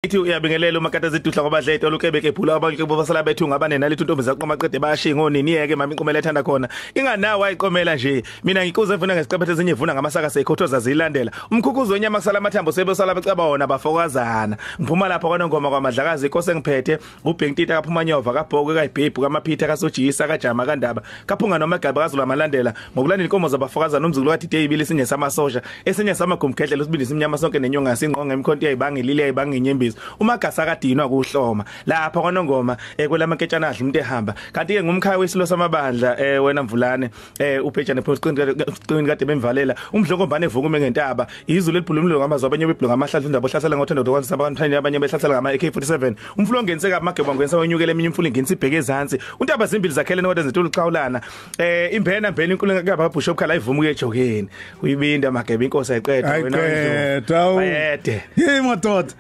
Ithi uyabingelela umakata zidudla ngoba dle itolo kebeke ephula abantu bobasala bethu ngabane nalithi intombi zaqoma qede bayashinga ngonini yeke mama inqomela ethanda khona inganawo ayiqomela nje mina ngikuze mfuna ngesiqephethe ezinye ivuna ngamasaka seyikhothoza zilandela umkhukhuzo wenyama kusala amathambo sebesala becaba wona bafokazana ngiphuma lapha kwaNongoma kwaMadlakazi inkosi engiphethe uBhengtita kaPhumanyova kaBhoko kaYibhebhu kaMaphitha kaSojisa kaJama kaNdaba kaphunga nomagaba kaZulu amalandela ngokulandela inkomo zabafokazana umzukulu kaDide ibili sinye samasosha esinye samagumgedlela usibili simnyama sonke nenyonga sinqonga imkhonto yayibangilile yayibanginyembezi umagasa kadinwa kuhloma lapha kwaNongoma kwelamanketshana adla umuntu ehamba kanti ke ngumkhaya wesilo samabandla wena Mvulane uBhejane phosqini kade bemvalela umdlokombane evukume ngentaba izulu elibhulumile ngamazwi abanye bebhulu ngamahlandla indaba ohlasela ngothando dokwanisa abantu abanye behlasela ngama AK47 umfulo ongenise kamageba ngenisa wenyukele eminye imfulo ingenisa ibheke ezantsi untaba zimbili zakhelene kodwa zintulu xawulana imbena mbena inkulu kaBaba Bishop khala ivumu ejokeni uyibinda mageba inkosi ayiqeda wena bayede hey madoda.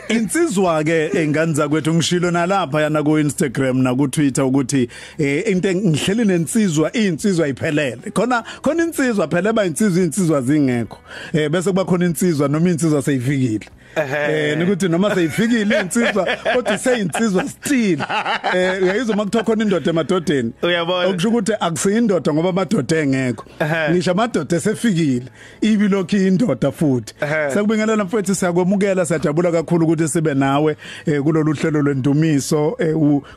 Insizwa ke engane zakwethu ngishilo nalapha yana ku Instagram na ku Twitter ukuthi into ngihleli nensizwa insizwa iphelele khona khona insizwa phela ba insizwa zingekho bese kuba khona insizwa noma insizwa seyifikile nikuthi noma seyifikile insizwa kodwa seyinsizwa still uyayizwa makuthiwa khona indoda emadodeni okusho ukuthi akusiyindoda ngoba amadoda engekho ngisho amadoda esefikile ibi lokhu indoda futhi. Sekubingelela mfowethu, siyakwemukela, siyajabula kakhulu ukuthi sibe nawe kulolu hlelo lwendumiso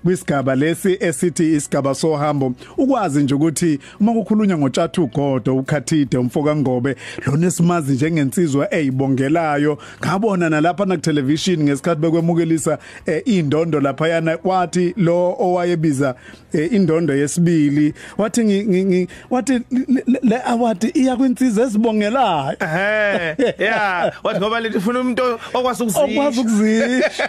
kwisigaba lesi esithi isigaba sohambo. Ukwazi nje ukuthi uma kukhulunywa ngoTshatha uGodo uKhathide umfoka Ngobe lona esimazi njengensizwa eyibongelayo, ngabona nalapha na television ngesikhathi bekwemukelisa indondo lapha yana wathi lo owayebiza indondo yesibili wathi wathi le award iya kwinsizwa esibongelayo. Yeah, wathi ngoba lethi ufuna umuntu okwazi ukuzisho.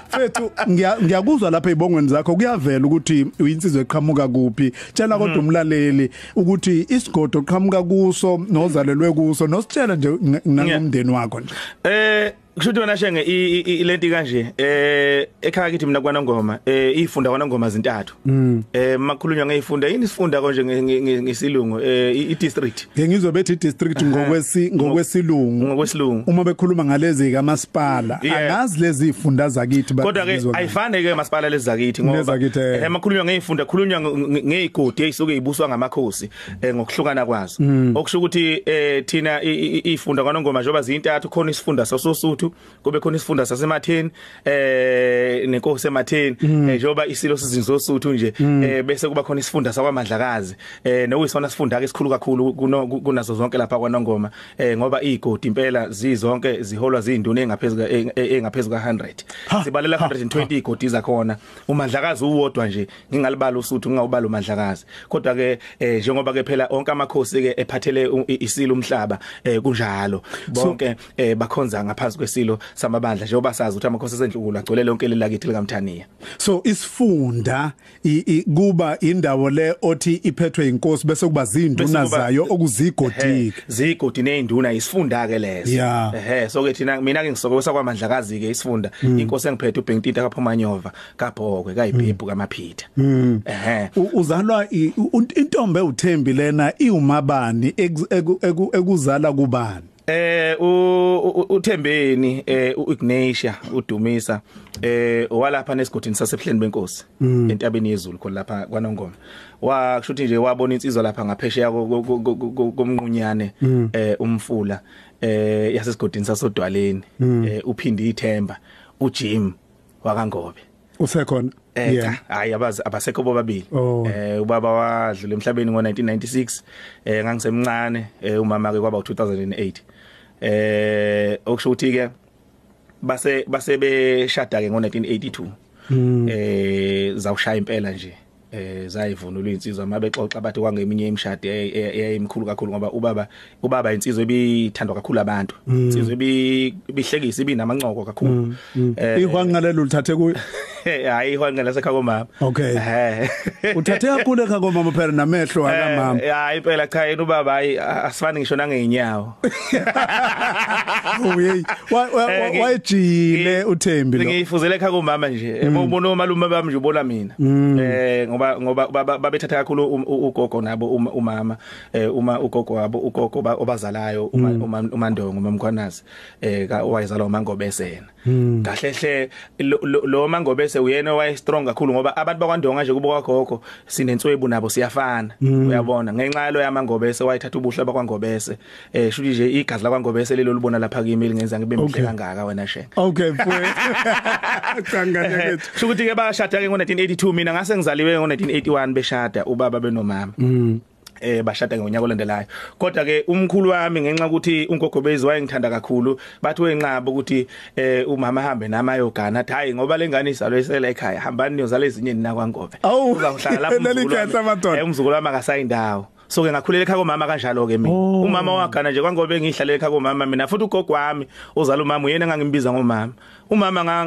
Mfethu ngiyakuzwa lapha ezibongweni zakho kuyavela ukuthi uyinsizwa eqhamuka kuphi. Tshela kodwa umlaleli ukuthi isigodo oqhamuka kuso nozalelwe kuso nositshela nje nangomndeni wakho nje. Kusho ukuthi wena Shenge ilento kanje ekhaya kithi mina kwaNongoma ifunda kwaNongoma zintathu makhulunywa ngeyifunda yini isifunda konje ngesilungu i district ngizwe bethi district ngokwesilungu uma bekhuluma ngalezi kamasipala angazi lezi ifunda zakithi kodwa ke ayifane ke masipala lezi zakithi ngoba emakhulunywa ngeyifunda khulunywa ngeyigodi eyisuke ibuswa ngamakhosi ngokuhlukana kwazo okusho ukuthi thina ifunda kwaNongoma njengoba zintathu khona isifunda saSosuthu kube khona isifunda saseMatheni nenkosi eMatheni njengoba isilo sizinzosuthu nje bese kuba khona isifunda sakwaMadlakazi nokuyisona sifunda ke esikhulu kakhulu kunazo zonke lapha kwaNongoma ngoba igodi impela zizonke ziholwa zinduna engaphezulu ka100 sibalela 120 igodi zakhona uMadlakazi uwodwa nje ngingalibala uSuthu ngingawubala uMadlakazi kodwa ke njengoba ke phela onke amakhosi ke ephathele isilo umhlaba kunjalo bonke bakhonza ngaphansi kwesilo samabandla njengoba sazi ukuthi amakhosi asendlukulu agcwele lonke lelakithi likaMthaniya. So isifunda kuba indawo le othi iphethwe inkosi bese kuba zinduna zayo okuzigodi zigodi nezinduna isifunda ke leso. So ke thina mina ke ngisokosa kwaMadlakazi ke isifunda inkosi engiphethe uBhengtita kaPhumanyova kaBhokwe kaYibhebhu kaMaphitha. Uzalwa intombi uThembi lena iwumabani ekuzala kubani? uThembeni uIgnatia uDumisa owalapha nesigodini saseBuhleni benkosi entabeni yezulu khona lapha kwaNongoma wakusho ukuthi nje wabona insizwa lapha ngaphesheya komnqunyane umfula yasesigodini sasodwaleni uphinde ithemba uJim wakaNgobe usekhona. Cha hayi abasekho bobabili. Ubaba wadlula emhlabeni ngo1996 ngangisemncane umama ke kwaba u2008 okusho ukuthi ke base beshada ke ngo1982 zawushaya impela nje zayivunula insizwa mabexoxa bathi kwangeminye imishado eyayimkhulu kakhulu ngoba ubaba insizwa ebithandwa kakhulu abantu insizwa ebihlekisa ibinamancoko kakhulu. Ihwanqa lelo lithathe kuyo. Hayi, ihwanqa lasekhaya komama. Okay. Uthathe kakhulu ekhaya komama phela, namehlo akamama. Hayi phela, cha, yena ubaba, hayi, asifani ngisho nangeenyawo. Oh hey, wayejile uThembi lo. Ngifuzele ekhaya komama nje. Ubona omalume bami nje, ubona mina. Ngoba babethatha kakhulu ugogo nabo umama, uma ugogo wabo, ugogo obazalayo, uma uMandongo, uMamkhwanazi, owayezalwa uMangobese yena. Kahle hle lo Mangobese uyena owaye strong kakhulu, ngoba abantu bakwaNdonga nje kubo kwagogo sinenswebu nabo, siyafana, uyabona, ngenxa yalo yaMangobese wayethatha ubuhle bakwaNgobese. Shuthi nje igazi lakwaNgobese lelo libona lapha kimi lingenza ngibe mhle kangaka, wena Shenge. Okay mfowethu. Kangane kethu. Shuthi ke bashada ke ngo1982, mina ngase ngizaliwe ngo1981 beshada ubaba benomama. Bashada ngonyaka olandelayo, kodwa ke umkhulu wami, ngenxa ukuthi uNgogobezi wayengithanda kakhulu, bathi wenqaba ukuthi umama hambe nami ayogana, athi hayi, ngoba lengane izalwe isela ekhaya, hambani niyozala ezinye nina kwaNgobe, uzawuhlala lapho umzukulu wami akasayindawo. So ke ngakhulela ekhaya komama kanjalo ke mina. Umama wagana nje kwaNgobe, ngihlalela ekhaya komama mina. Futhi ugogo wami ozala umama uyena engangimbiza ngomama. Umama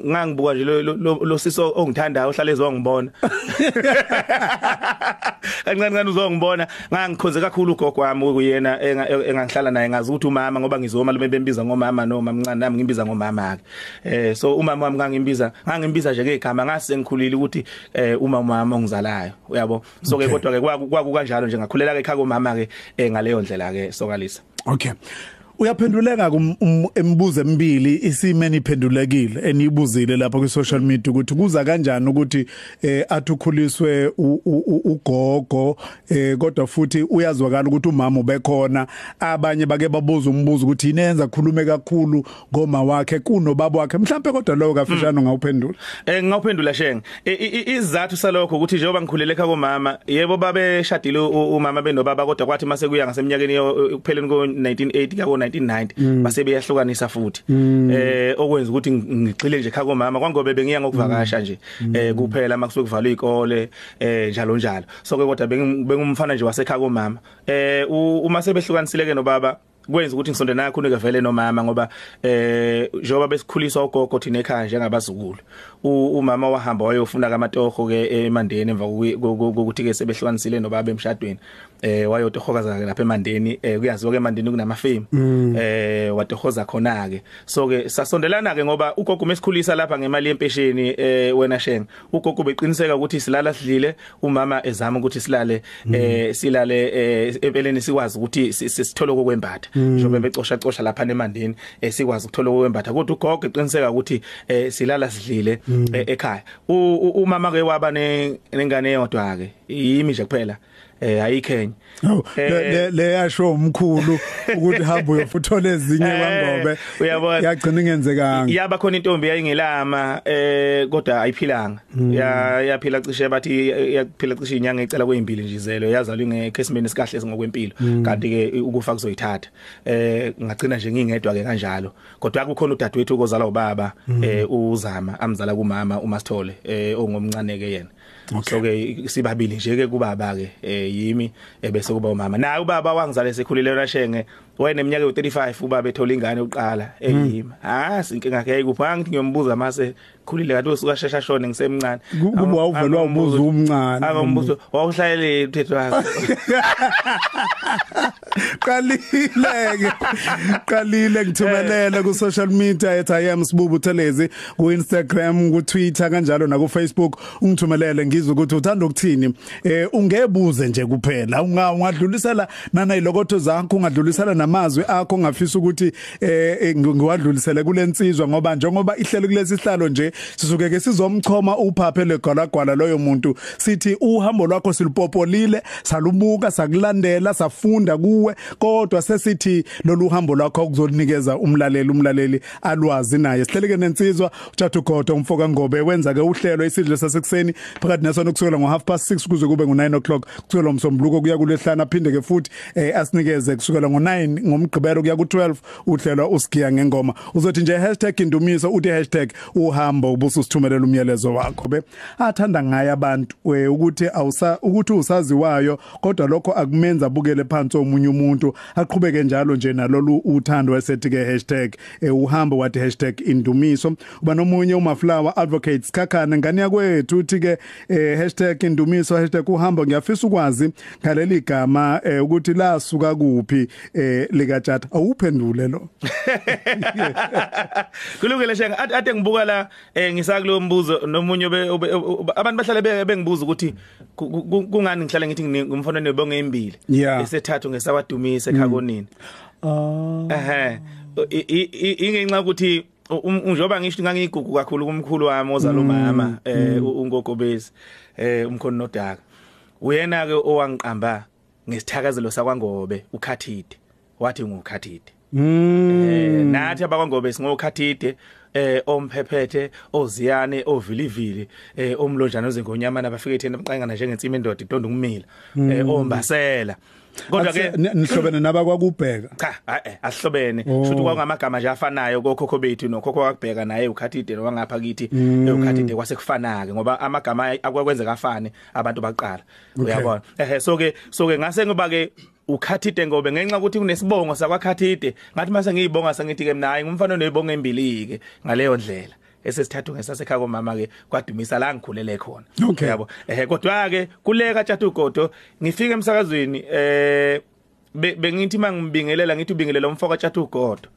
ngangibuka nje lo siso ongithandayo ohlala ezongibona kancane kancane uzongibona. Ngangikhonze kakhulu ugogo wami, uyena engangihlala naye, ngazi ukuthi umama, ngoba ngizoma lo bembiza ngomama noma mncane, nami ngimbiza ngomama ke. So umama wami ngangimbisa nje ngegama, ngase ngikhulile ukuthi uma umama ongizalayo, uyabo. So ke kodwa ke kwaku kanjalo nje, ngakhulela ke ekhaya komama ke ngaleyo ndlela ke, sokalisa. Okay. Uyaphenduleka emibuzo emibili isimeni iphendulekile enibuzile lapha ku social media, ukuthi kuza kanjani ukuthi athi ukhuliswe ugogo, kodwa futhi uyazwakala ukuthi umama ubekhona. Abanye bake babuza umbuzo ukuthi yini khulume kakhulu ngoma wakhe kunobaba wakhe mhlambe, kodwa lokho kafishane ungawuphendula. Ngawuphendula Shenge. Isizathu salokho ukuthi njengoba ngikhulele ekhaya komama, yebo, babeshadile umama benobaba, kodwa kwathi mase kuya ngaseminyakeni ekupheleni ko1980 kako 1990 base beyahlukanisa futhi, okwenza ukuthi ngigxile nje ekhaya komama. KwaNgobe bengiya ngokuvakasha nje kuphela makusuke kuvalwe izikole, njalo njalo. So ke kodwa bengumfana nje wasekhaya komama. Uma sebehlukanisile ke nobaba, kwenza ukuthi ngisonde nakho ke vele nomama, ngoba njengoba besikhuliswa ugogo thina ekhaya njengabazukulu, umama wahamba wayofuna kamatoho ke eMandeni emva kokuthi ke sebehlukanisile nobaba emshadweni. Wayotohokaza ke lapha eMandeni, kuyaziwa ke eMandeni kunamafemu, watohoza khona ke. So ke sasondelana ke ngoba ugogo mesikhulisa lapha ngemali yempesheni, wena Shenge, ugogo beqiniseka ukuthi silala sidlile, umama ezama ukuthi silale empeleni sikwazi ukuthi sithole kokwembatha, njengoba becosha cosha lapha eMandeni, sikwazi ukuthola kokwembatha, kodwa ugogo eqiniseka ukuthi silala sidlile ekhaya. Umama ke waba nengane eyodwa ke, yimi nje kuphela, ayikho enye. Oh, le yasho umkhulu ukuthi hamba uyofuthola ezinye kwaNgobe, uyabona, yagcina ingenzekanga. Yaba khona intombi yayingelama, kodwa ayiphilanga, yaphila cishe, bathi yaphila cishe inyanga ecela kwezimbili nje izelo, yazalwa ingekho esimeni sikahle ngokwempilo, kanti ke ukufa kuzoyithatha. Ngagcina nje ngingedwa ke kanjalo, kodwa kukhona udadewethu ozalwa ubaba, uzama amzala kumama uMasithole, ongomncane ke yena. So ke sibabili nje ke kubaba ke, yimi bese kuba umama. Naye ubaba wangizala esekhulile naShenge, wayeneminyaka yo35 ubaba ethola ingane uqala eyimi. Inkinga yakhe yayikuphi? Ngithi ngiyombuza mase khulile, kanti usuka shesha shone ngisemncane. Kuba wawuvelwa umbuzo umncane. Angombuzo wawuhlalele umthetho wakho. Qalile ke, qalile ngithumelele ku social media ethi I am Sibubu Thelezi, ku Instagram, ku Twitter kanjalo na ku Facebook, ungithumelele ngizwe ukuthi uthanda ukuthini. Ungebuze nje kuphela, ungadlulisela nana ilokotho zakho, ungadlulisela namazwi akho ongafisa ukuthi ngiwadlulisele kulensizwa, ngoba njengoba ihlelo kulesi sihlalo nje sisuke ke sizomchoma uphaphe legwalagwala loyo muntu, sithi uhambo lwakho silupopolile, salubuka, sakulandela, safunda kuwe, kodwa sesithi lolu hambo lwakho kuzonikeza umlaleli alwazi naye. Sihleleke nensizwa uTshatha Godo umfoka Ngobe, wenza ke uhlelo isidlo sasekuseni phakathi nesona kusukela ngo6:30 kuze kube ngo9 o'clock kusukela uMsombuluko kuya kulesihlanu, aphinde ke futhi asinikeze kusukela ngo9 9 ngomgqibelo kuya ku12 uhlelwa usigiya ngengoma. Uzothi nje #indumiso uthi #uhambo ubusithumelela umyalezo wakho be athanda ngaye abantu ukuthi awusa ukuthi usaziwayo, kodwa lokho akumenza abukele phansi omunye umuntu, aqhubeke njalo nje nalolu uthando. Esethi ke #uhambo wathi #indumiso. Uba nomunye uMaflower Advocates Khakhane ngane yakwethu uthi ke #indumiso #uhambo, ngiyafisa ukwazi ngaleli gama ukuthi lasuka kuphi likaTshatha. Awuphendule lo. Kulungile Shenge, ade ngibuka la ngisakulo mbuzo nomunye abantu bahlale bengibuza ukuthi kungani ngihlale ngithi ngumfana nebonge embili esethathu ngesawadumisa ekhakonini. Ingenxa ukuthi njengoba ngisho ngangiyigugu kakhulu kumkhulu wami ozala umama ungogobezi umkhono nodaka, uyena ke owangiqamba ngesithakazelo sakwaNgobe uKhathide, wathi nguKhathide. Nathi abakwaNgobe singokhathide omphephethe oziyane ovilivili omlonjana ozingonyama nabafike etheni abaqangana njengensimi endoda idonda ukumila ombasela. Kodwa ke nihlobene nabakwakubheka? Cha, asihlobene. Futhi kwakungamagama nje afanayo kokhokho bethu nokhokho wakubheka naye uKhathide nowangapha kithi uKhathide, kwase kufana ke ngoba amagama akwakwenzeka afane abantu baqala, uyabona. So ke ngase ngoba ke uKhathide ngobe ngenxa ukuthi kunesibongo sakwaKhathide, ngathi mase ngiyibonga sengithi ke mina hayi ngumfana onezibongo embili ke ngaleyo ndlela. Esesithathu ngesasekhaya komama ke kwadumisa la ngikhulele khona, yabo. Kodwa ke kuleka Tshatha ugodo ngifika emsakazweni bengithi mangibingelela ngithi ubingelela umfoka Tshatha ugodo.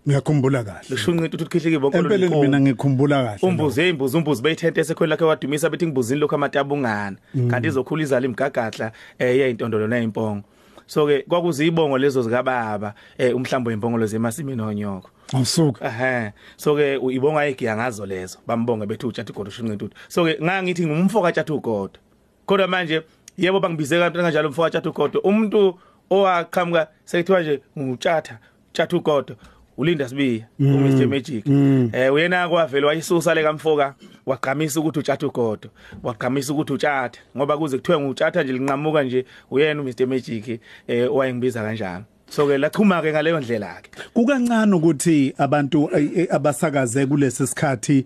Ngiyakhumbula kahle. Lishunqinto ukuthi ukhihlike ibonke empeleni mina ngikhumbula kahle. Umbuze imbuzi umbuzi beyithente esekhweni lakhe wadumisa bethi ngibuzini lokho amatabungana, kanti izokhula izala imgagadla yeyintondolo neyimpongo. So ke kwakuzibongo lezo zikababa umhlambo wempongolo zemasimini onyoko. Awusuka. So ke ibonga ayigiya ngazo lezo bambonge bethi uTshatha ugodo shunqinto. So ke ngangithi ngumfoka Tshatha ugodo. Kodwa manje yebo bangibize kanti kanjalo umfoka Tshatha ugodo, umuntu owaqhamuka sekuthiwa nje nguTshatha Tshatha ugodo uLinda Sibiya uMr Magic. Uyena kwavela wayisusa le kamfoka wagqamisa ukuthi uTshatha ugodo, wagqamisa ukuthi uTshatha, ngoba kuze kuthiwe nguTshatha nje linqamuka nje uyena uMr Magic owayengibiza kanjalo. So ke lachuma ke ngaleyo ndlela ke. Kukancane ukuthi abantu abasakaze kulesi sikhathi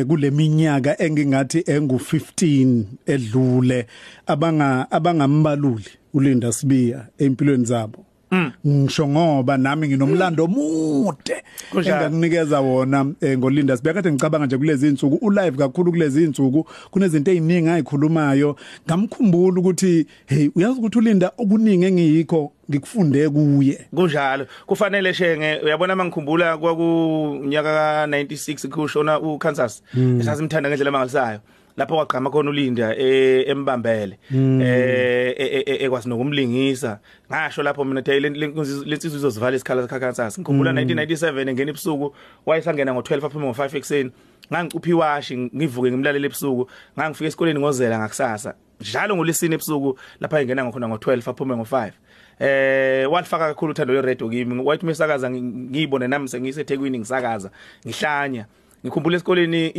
kuleminyaka engingathi engu15 edlule abangambaluli uLinda Sibiya empilweni zabo. Ngisho ngoba nami nginomlando omude engakunikeza wona ngoLinda Sibiya. Kade ngicabanga nje kulezi insuku u live kakhulu kulezi insuku kunezinto eziningi ayikhulumayo, ngamkhumbula ukuthi hey uyazi ukuthi uLinda okuningi engiyikho ngikufunde kuye. Kunjalo kufanele Shenge, uyabona mangikhumbula kwakunyaka ka96 kushona uKansas, esasimthanda ngendlela emangalisayo. Lapho kwagqama khona uLinda embambele ekwazi nokumlingisa. Ngasho lapho mina hey lensizwe izozivala isikhala sikaKansas. Ngikhumbula 1997 engena ebusuku, wayesangena ngo12 aphume ngo5 ekseni. Ngangicupha iwashi ngivuke ngimlalele ebusuku, ngangifika esikoleni ngozela ngakusasa. Njalo ngolisini ebusuku lapha engena ngokhona ngo12 aphume ngo5. Walifaka kakhulu uthando lweredio kimi. Wathi mesakaza ngiyibone nami sengiseThekwini ngisakaza ngihlanya. Ngikhumbula esikoleni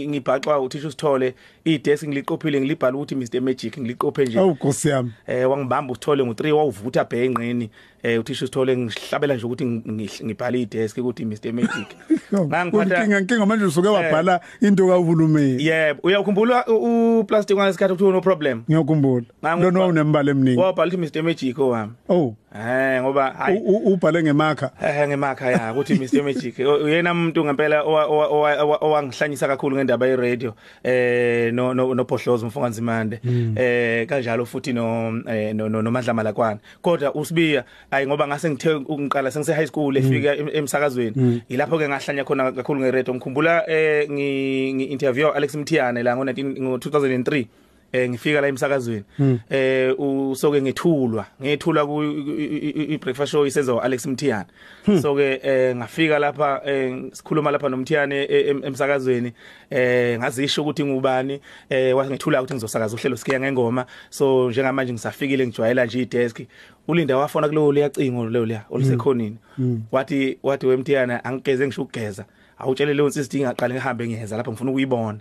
ngibhaxwa uthisha usithole idesk ngiliqophile ngilibhala ukuthi Mr Magic ngiliqophe nje. Awu Nkosi yami. Wangibamba usithole ngo3 wawuvutha bhenqeni uthisha usithole ngihlabela nje ukuthi ngibhala idesk ukuthi Mr Magic. Ngangiphatha inkinga manje usuke wabhala into kahulumeni. Yebo, uyakhumbula uplastic ngesikhathi kuthiwa no problem. Ngiyakhumbula. Lona unembala eminingi. Wabhala ukuthi Mr Magic owami. Oh. Ngoba hayi ubhale ngemakha. Ngemakha ya ukuthi Mr Magic. Uyena umuntu ngempela owangihlanyisa kakhulu ngendaba ye radio no noPhohlozo umfoka Nzimande kanjalo futhi no noMandla Malakwane. Kodwa uSibiya ayi ngoba ngase ngithe ngiqala sengise high school efika emsakazweni, ilapho ke ngahlanya khona kakhulu nge radio. Ngikhumbula ngi interview Alex Mthiyane la ngo 2003 ngifika la emsakazweni usoke ngethulwa ku breakfast show isenza Alex Mthiyane. So ke ngafika lapha sikhuluma lapha noMthiyane emsakazweni, ngazisho ukuthi ngubani, wangethula ukuthi ngizosakaza uhlelo Sikiya Ngengoma. So njengamanje ngisafikile ngijwayela nje idesk. uLinda wafona kulo liyacingo leyo leya olusekhonini, wathi weMthiyane angigeze ngisho ukugeza, awutshele leyo nsisi ngaqala ngihambe ngiyeza lapha ngifuna ukuyibona.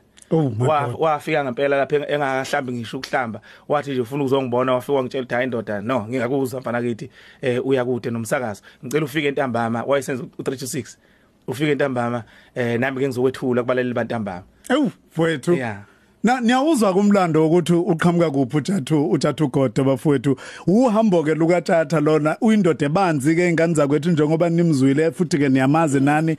Wafika ngempela lapha engakahlambi ngisho ukuhlamba, wathi nje ufuna ukuzongibona, wafika wangitshela ukuthi hayi ndoda, no ngingakuzwa mfana kithi, uya kude nomsakazo, ngicela ufike entambama. Wayesenza u3 to 6, ufike entambama, nami ke ngizokwethula kubaleli bantambama. Ewu mfowethu. Na niyawuzwa kumlando ukuthi uqhamuka kuphi uTshatha uGodo bafowethu. Uhambo ke lukaTshatha lona, uyindoda ebanzi ke ingane zakwethu njengoba nimzwile, futhi ke niyamazi nani,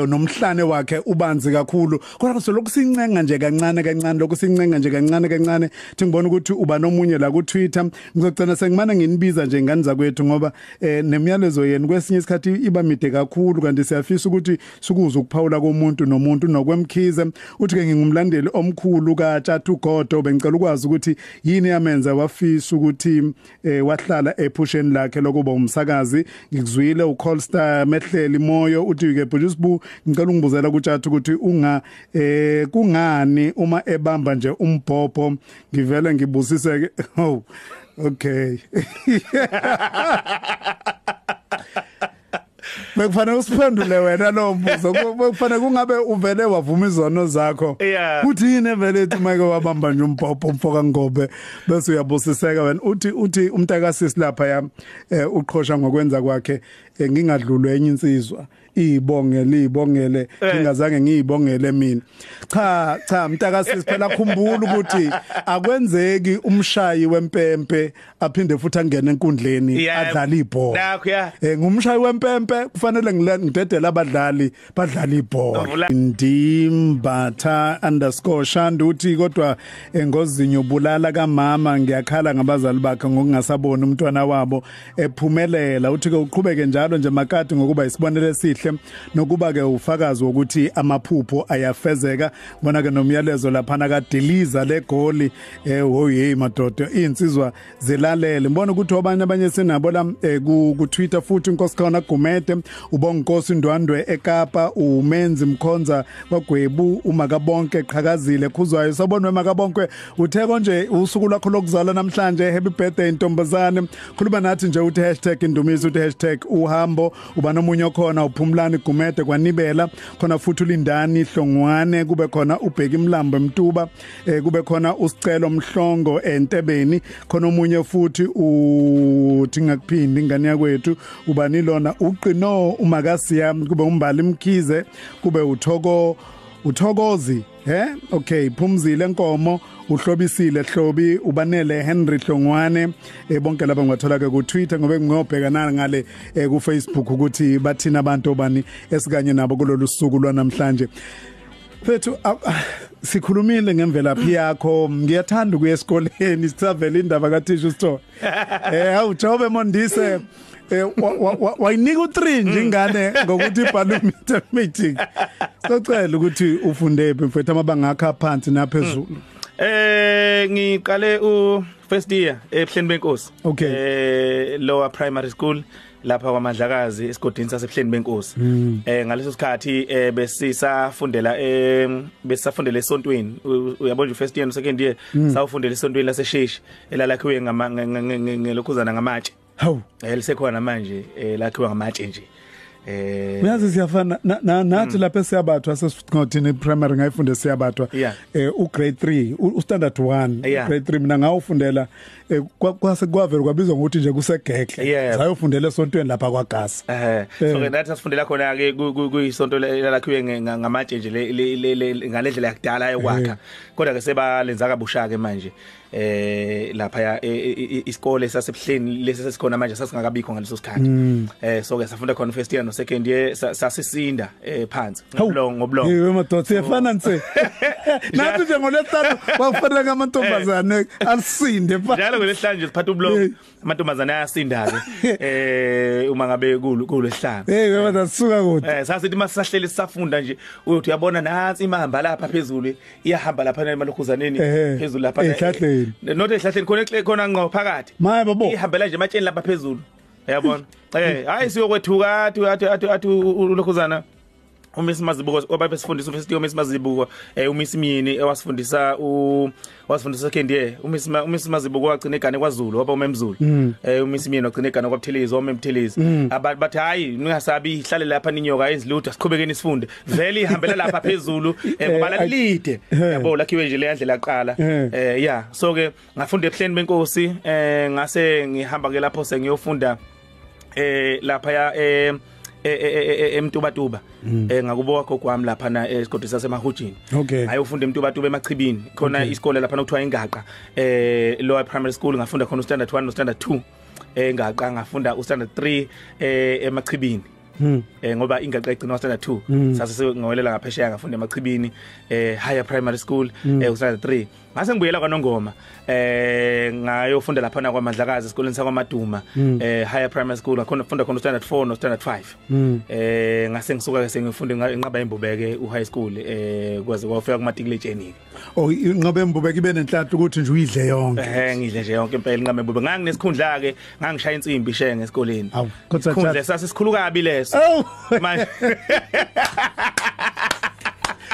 nomhlane wakhe ubanzi kakhulu. Kodwa solokhu sincenga nje kancane kancane, lokhu sincenga nje kancane kancane, thi ngibona ukuthi uba nomunye la ku Twitter. Ngizogcina sengimana nginibiza nje ingane zakwethu ngoba nemiyalezo yenu kwesinye isikhathi iba mide kakhulu, kanti siyafisa ukuthi sikuze ukuphawula komuntu nomuntu. Nokwemkhize uthi ke ngingumlandeli omkhulu kaTshatha uGodo, bengicela ukwazi ukuthi yini yamenza wafisa ukuthi wahlala ephusheni lakhe lokuba umsakazi. Ngikuzwile uCallstar Mehleli Moyo uthi ke produce bu, ngicela ungibuzela kuTshatha ukuthi unga kungani uma ebamba nje umbhobho ngivele ngibusise. Oh okay. Bekufanele usiphendule wena lo mbuzo, bekufanele kungabe uvele wavuma izono zakho. Uthi yini evele ethi mike wabamba nje umbhobho mfoka Ngobe bese uyabusiseka wena. Uthi umntakasisi lapha ya uqhosha ngokwenza kwakhe, ngingadlulwe enye insizwa ibongele ngingazange ngiyibongele mina. Cha mntakasisi, phela khumbula ukuthi akwenzeki umshayi wempempe aphinde futhi angene enkundleni adlale ibhola. Ngumshayi wempempe kufanele ngidedele abadlali badlale ibhola. Ndimbatha_Shandu uthi kodwa engozinyo bulala kamama, ngiyakhala ngabazali bakhe ngokungasaboni umntwana wabo ephumelela. Uthi ke uqhubeke njalo nje makati ngokuba isibonelo esihle nokuba ke ufakazi wokuthi amaphupho ayafezeka. Bona ke nomyalezo lapha kaDiliza legoli, hey madoda, insizwa zilalele. Ngibona ukuthi abanye senabo la ku Twitter futhi uNkosikhona Gumede, uBonginkosi Ndwandwe eKapa, uMenzi Mkhonza kwaGwebu, uMakabonke Qhakazile Khuzwayo. Sabonwe Makabonke, uthe konje usuku lwakho lokuzalwa namhlanje, happy birthday ntombazane. Khuluma nathi nje uthi #Indumiso, uthi #uhambo. Uba nomunye okhona uPhumlani Gumede kwanibela khona futhi uLindani Hlongwane, kube khona uBheki Mlambo eMtuba, kube khona uSicelo Mhlongo eNtebeni, khona omunye futhi uthi ngakuphindi ingane yakwethu ubani lona uqino uMakasiya, kube uMbali Mkhize, kube uThokozi okay, Phumzile Nkomo, uhlobisile Hlobi, ubanele Henry Hlongwane, bonke laba ngibathola ke ku Twitter ngoba ngiyobheka ngale ku Facebook ukuthi bathina abantu obani esikanye nabo kulolu suku lwanamhlanje. Mfethu, sikhulumile ngemvelaphi yakho, ngiyathanda ukuya esikoleni, sisavela indaba kathisha usitho. Hawu Jobe Mondise, wayinika u3 nje ingane ngokuthi ibhalwe mathematics. Sicela ukuthi ufunde phi mfethu, amabanga akho aphansi naphezulu? Ngiqale u first year eBuhleni beNkosi. Lower primary school lapha kwaMandlakazi esigodini saseBuhleni beNkosi. Ngaleso sikhathi besisafundela besisafundela esontweni. Uyabona nje first year no second year sawufundela esontweni laseSheshi elalakhiwe ngelokhuzana ngamatshe. Hawu, lisekhona manje lakhiwe ngamatshe nje. Uyazi siyafana nathi lapha siyabathwa sesigothini primary, ngayifunda siyabathwa u grade 3, u standard 1, grade 3 mina ngawufundela kwase kwavela kwabizwa ngokuthi nje kusegehle, sayofundela esontweni lapha kwaGasa. So ke nathi sifundela khona ke kuyisonto lalakhiwe ngamatshe nje ngalendlela yakudala yokwakha, kodwa ke sebalenza kabusha ke manje lapha isikole saseBuhleni lesi sesikhona manje sasingakabikho ngaleso sikhathi. So ke safunda khona first year no second year, sasisinda phansi ngobulongo. Yebo madoda, siyafana nse. Nathi nje ngolesihlanu kwakufanele amantombazane alisinde phansi. Njalo ngolesihlanu nje siphatha ubulongo, amantombazane ayasinda ke uma ngabe kulesihlanu. Hey madoda, sisuka kude. Sasithi masisahleli sisafunda nje uyothi uyabona nansi imahamba lapha phezulu, iyahamba lapha emalokhuzaneni phezulu lapha ehlahleni. Not ehlahleni, khona khona ngqo phakathi. Maye babo. Ihambela nje ematsheni lapha phezulu. Uyabona? Hayi siyokwethuka athi ulokhuzana uMiss Mazibuko obabesifundisa ufestival uMiss Mazibuko uMiss Myeni ewasifundisa wasifundisa second year. uMiss Mazibuko wagcina egane kwaZulu waba umemzulu, uMiss Myeni wagcina egane kwaButhelezi wamemthelezi. Abantu bathi hayi ningasabi ihlale lapha ninyoka ezilutho, siqhubekeni sifunde, vele ihambela lapha phezulu ngoba lalide yabo lakhiwe nje le ndlela yaqala. Yeah, so ke ngafunda ebuhleni benkosi, ngase ngihamba ke lapho sengiyofunda lapha ya eMtubatuba, ngakubo wagogo wami lapha na esigodini saseMahujini. Ayofunda eMtubatuba eMachibini, khona isikole lapha okuthiwa Ingaqa Lower Primary School, ngafunda khona ustandard 1 no standard 2 Engaqa, ngafunda ustandard 3 eMachibini. Ngoba Ingaqa igcina standard 2, sase sengowelela ngaphesheya ngafunda eMachibini Higher Primary School ustandard 3. Ngase ngibuyela kwaNongoma ngayofunda lapha na kwaMandlakazi esikoleni sakwaMaduma Higher Primary School, ngakhona ngafunda khona standard 4 no standard 5. Ngase ngisuka ke sengifunda inqaba embubeke u high school kwaze kwafika kumatikuletsheni. Oh, inqaba embubeke ibe nenhlanhla ukuthi nje uyidle yonke. Ngidle nje yonke impela inqaba embubeke. Nganginesikhundla ke, ngangishaya insimbi shenge esikoleni. Isikhundla sasisikhulu kabi leso. Manje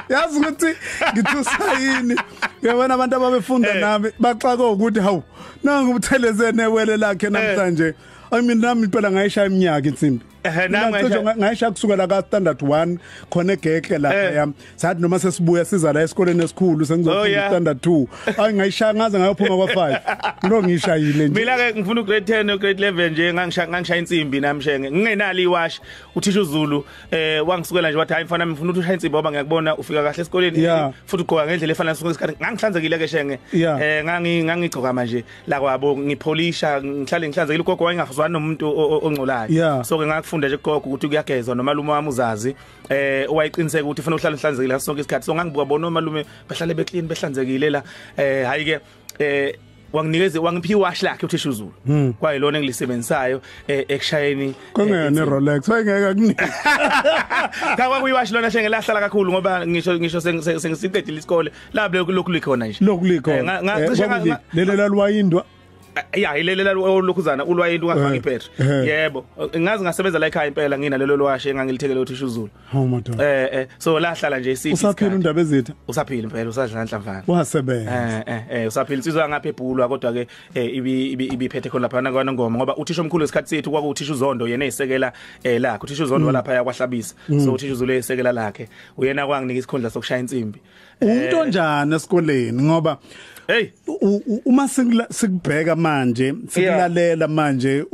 yazi ukuthi ngithusa yini, uyabona abantu ababefunda nami baxaka ukuthi hawu nangu uButhelezi newele lakhe namhlanje. I mean nami impela ngayishaya iminyaka insimbi. Nami ngayishaya kusukela ka standard 1 khona egekle lapha yami. Sathi noma sesibuya siza la esikoleni esikhulu sengizofunda standard 2. Ayi ngayishaya ngaze ngayophuma kwa 5. Ngilo ngishayile nje. Mina ke ngifuna ugrade 10 no grade 11 nje ngangishaya insimbi nami shenge. Ngingenalo iwashi uthisha uZulu wangisukela nje wathi hayi mfana ngifuna ukuthi ushaye insimbi ngoba ngiyakubona ufika kahle esikoleni futhi ugqoka ngendlela efanele sonke isikhathi. Ngangihlanzekile ke shenge. Ngangigcoka manje la kwabo ngipholisha ngihlale ngihlanzekile, ugogo wayengafuzwani nomuntu ongcolayo. So ke ngakufunda nje gogo ukuthi kuyagezwa nomalume wami uzazi owayiqiniseka ukuthi ufuna uhlale uhlanzekile sonke isikhathi. So ngangibuka bona omalume bahlale beclean behlanzekile la. Hayi ke wanginikeze wangiphiwa iwashi lakhe uthisha uZulu, kwayilona engilisebenzisayo ekushayeni. Kungena Rolex wayengeke akunike. Cha kwakuyiwashi lona shenge lahlala kakhulu ngoba ngisho sengisiqedile isikole labo lokhu likhona nje. Lokhu likhona. Ngacishe lelo lalwayindwa. Ya ilelela olokhuzana ulwayinto ungafaka ibhetri. Yebo, ngazi ngasebenza la ekhaya impela nginalelo lwashe engangilithekele uthisha uZulu. Hawu madoda. So lahlala nje isithi. Usaphila undaba ezitha? Usaphila impela, usadla nhlamvana. Wasebenza. Usaphila insizwa ngapha ebhulwa kodwa ke ibiphethe khona lapha kwaNongoma ngoba uthisha omkhulu esikhathi sethu kwakuthisha uZondo yena eyisekela lakhe. Uthisha uZondo walapha yakwaHlabisa. So uthisha uZulu eyisekela lakhe. Uyena kwanginika isikhundla sokushaya insimbi. Umuntu onjani esikoleni ngoba hey uma sikubheka manje sikulalela manje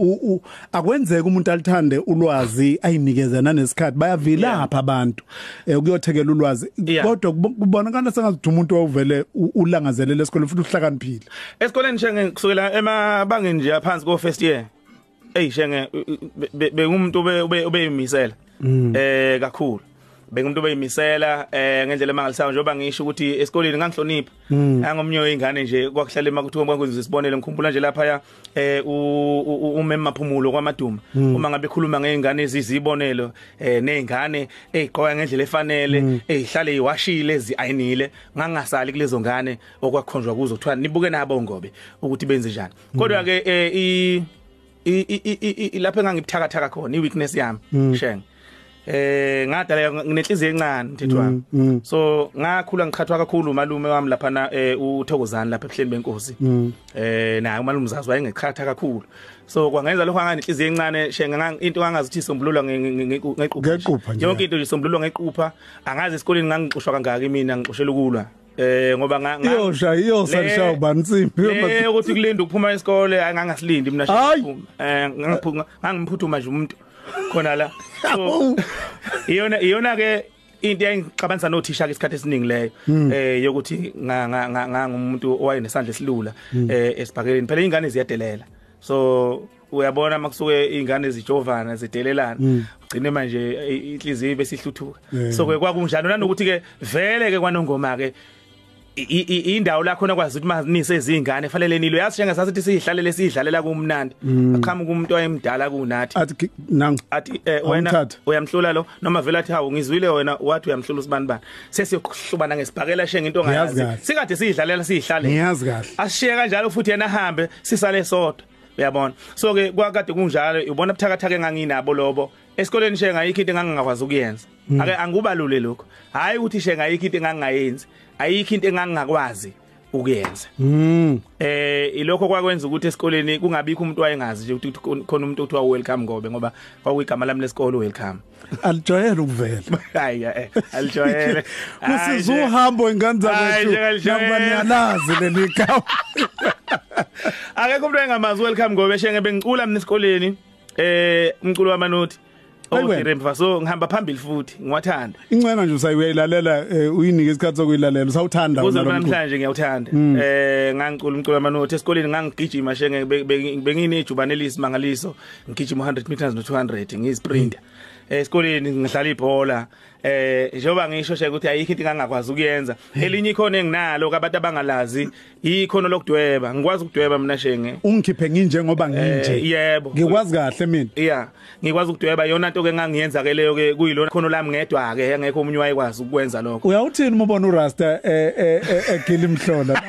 akwenzeka umuntu alithande ulwazi ayinikeze nanesikhathi bayavilapha abantu ukuyothekela ulwazi, kodwa kubonakala sengathi umuntu owuvele ulangazelele esikoleni futhi uhlakaniphile esikoleni shenge kusukela emabangeni nje aphansi ko first year. Hey shenge bengumuntu obeyimisela kakhulu, bengumuntu obeyimisela ngendlela emangalisayo njengoba ngisho ukuthi esikoleni ngangihlonipha angomnye weingane nje kwakuhlala emakuthiwa kwenziwe isibonelo. Ngikhumbula nje lapha ya umema Maphumulo kwaMaduma uma ngabe ekhuluma ngeingane ezizibonelo nezingane ezigqoka ngendlela efanele ezihlale iwashile eziayinile, ngangasali kulezo ngane okwakhonjwa kuzo kuthiwa nibuke nabo ngobe ukuthi benze njani. Kodwa ke lapha engangibuthakathaka khona iweakness yami shenge ngadala nginenhliziyo encane mthetho wami. So ngakhula ngiqhathwa kakhulu umalume wami lapha na uThokozani lapha ebuhleni benkosi. Naye umalume uzazi wayengiqhatha kakhulu, so kwangenza lokho nganenhliziyo encane shenge into angazi isombululwa ngequpha yonke into isombululwa ngequpha. Angazi esikoleni ngangixoshwa kangaka mina ngixoshela ukulwa ngoba iyosha iyosalisha ubansimbi ukuthi kulinda ukuphuma isikole angangasilindi mina shenge ngangiphuthuma nje umuntu khona la. So iyona ke into eyayingixabanisa nothisha ke isikhathi esiningi leyo yokuthi ngangumuntu owayenesandla esilula esibhakeleni. Phela ingane ziyadelela, so uyabona makusuke ingane zijovana zidelelana ugcine manje inhliziyo besihluthuka. So ke kwakunjalo nanokuthi ke vele ke kwaNongoma ke indawo la khona kwazi ukuthi manise izingane fanele nilo yazi njengasasithi sihlalele sidlalela kumnandi aqhamuka umuntu wayemdala kunathi athi nangu athi wena uyamhlula lo noma vele athi hawu ngizwile wena wathi uyamhlula usibani bani sesiyohlubana ngesibhakela shenge into ongayazi sikade sidlalela sihlale ngiyazi kahle asishiye kanjalo futhi yena ahambe sisale sodwa uyabona. So ke kwakade kunjalo ubona buthakathaka enganginabo lobo Esikoleni Shenge ayikho into engangingakwazi ukuyenza. Ake angikubalule lokho. Hayi ukuthi Shenge ayikho into engangingayenzi, ayikho into engangingakwazi ukuyenza. Ilokho kwakwenza ukuthi esikoleni kungabikho umuntu wayengazi nje ukuthi khona umuntu othiwa Welcome Ngobe, ngoba kwakuyigama lami lesikole Welcome. Alijwayele ukuvela. Hayi alijwayele. Kusiza uhambo ingane zakwethu noma niyalazi leli gama. Akekho umuntu engamazi Welcome Ngobe Shenge, bengicula mina esikoleni umculo wamanothi. Odiremva so ngihamba phambili futhi ngiwathanda. Incwena nje usayilalela, uyinike isikhathi sokuyilalela, usawuthanda wona namhlanje ngiyawuthanda. Ngangicula umculo wamanothi esikoleni, ngangigijima Shenge, benginejubane elisimangaliso, ngigijima 100 meters no 200 ngiyisprinter. Esikoleni ngidlala ibhola. Njengoba ngisho Shenge ukuthi ayikho into engangakwazi ukuyenza. Elinye ikhono enginalo kabantu abangalazi, ikhono lokudweba. Ngikwazi ukudweba mina Shenge. Ungikhiphe nginje ngoba nginje. Yebo. Ngikwazi kahle mina. Yeah, ngikwazi ukudweba. Yona into ke engangiyenza ke leyo ke kuyilona khono lami ngedwa ke, engekho omunye wayekwazi ukwenza lokho. Uyawuthini uma ubona uRasta egila imhlola?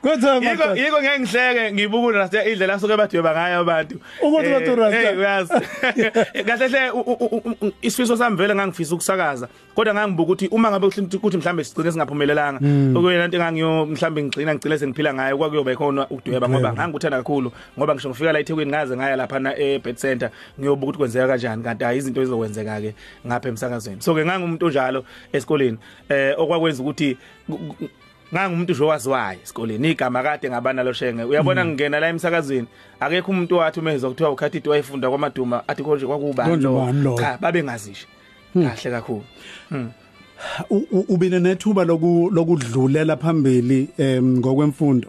Kodwa yiko ngeke ngihleke ngibuka uRasta indlela asuke badweba ngayo abantu. Ukuthi bathi uRasta uyazi. Kahle hle isifiso sami vele ngangifisa ukusakaza, kodwa ngangibuka ukuthi uma ngabe ukuthi mhlambe sigcine singaphumelelanga, okuyena into engangiyo mhlambe ngigcina sengiphila ngayo kwakuyoba khona ukudweba, ngoba ngangikuthanda kakhulu, ngoba ngisho ngifika la eThekwini ngaze ngaya lapha na eBet Center ngiyobuka ukuthi kwenzeka kanjani, kanti hayi izinto ezizokwenzeka ke ngapha emsakazweni. So ke ngangumuntu onjalo esikoleni, okwakwenza ukuthi ngangumuntu nje owaziwayo esikoleni, igama kade ngabanalo Shenge. Uyabona ngingena la emsakazweni akekho umuntu wathi umezwa kuthiwa uKhathidi wayefunda kwaMaduma athi konje kwakubani lo, cha babengazisho kahle kakhulu. Ubine nethuba lokudlulela phambili ngokwemfundo?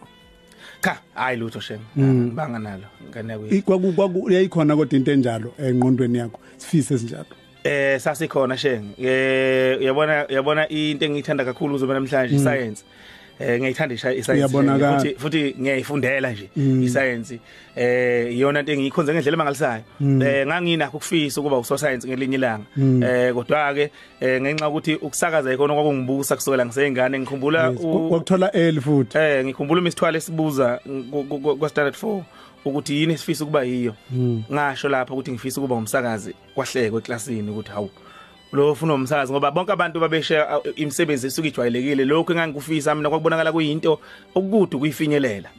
Cha, hayi lutho Shenge, ngibanga nalo ngane kuyi. Kwaku yayikhona kodwa into enjalo engqondweni yakho, sifise esinjalo? Sasikhona Shenge. Uyabona into engiyithanda kakhulu uzoba namhlanje iscience. Ngiyayithanda iscience futhi ngiyayifundela nje iscience. Iyona into engiyikhonze ngendlela emangalisayo. Nganginakho ukufisa ukuba usoscience ngelinye ilanga. Kodwa ke ngenxa ukuthi ukusakaza ikhona kwakungibusa kusukela ngiseyingane, ngikhumbula kwakuthola early futhi. Ngikhumbula uMisithwale sibuza kwa standard 4 ukuthi yini esifisa ukuba yiyo. Ngasho lapha ukuthi ngifisa ukuba umsakazi, kwahlekwe eklasini ukuthi hawu lo ufuna umsakazi, ngoba bonke abantu babeshe imisebenzi esuke ijwayelekile. Lokho engangikufisa mina kwakubonakala kuyinto okukude ukuyifinyelela.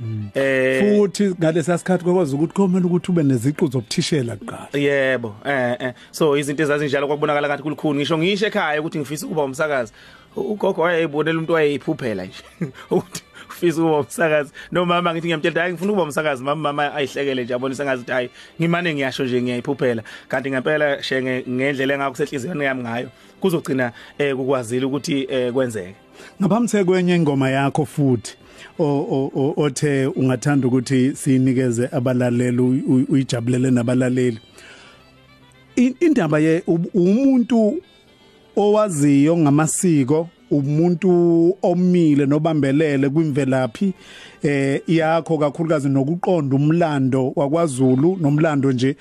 Futhi ngalesa sikhathi kwakwazi ukuthi komele ukuthi ube neziqu zobuthishela kuqala. Yebo, so izinto ezazinjalo kwakubonakala ngathi kulukhuni. Ngisho ekhaya ukuthi ngifisa ukuba umsakazi, ugogo wayeyibonela umuntu wayeyiphuphela nje ukuthi ufisa ukuba umsakazi. Nomama ngithi ngiyamtshela hayi ngifuna ukuba umsakazi, mama ayihlekele nje abone sengazi ukuthi hayi ngimane ngiyasho nje ngiyayiphuphela, kanti ngempela Shenge ngendlela engakusenhliziyweni yami ngayo kuzogcina kukwazile ukuthi kwenzeke. Ngaphambi kwenye ingoma yakho futhi othe ungathanda ukuthi sinikeze abalaleli uyijabulele nabalaleli, indaba ye umuntu owaziyo ngamasiko, umuntu omile nobambelele kwimvelaphi yakho kakhulukazi nokuqonda umlando wakwaZulu nomlando nje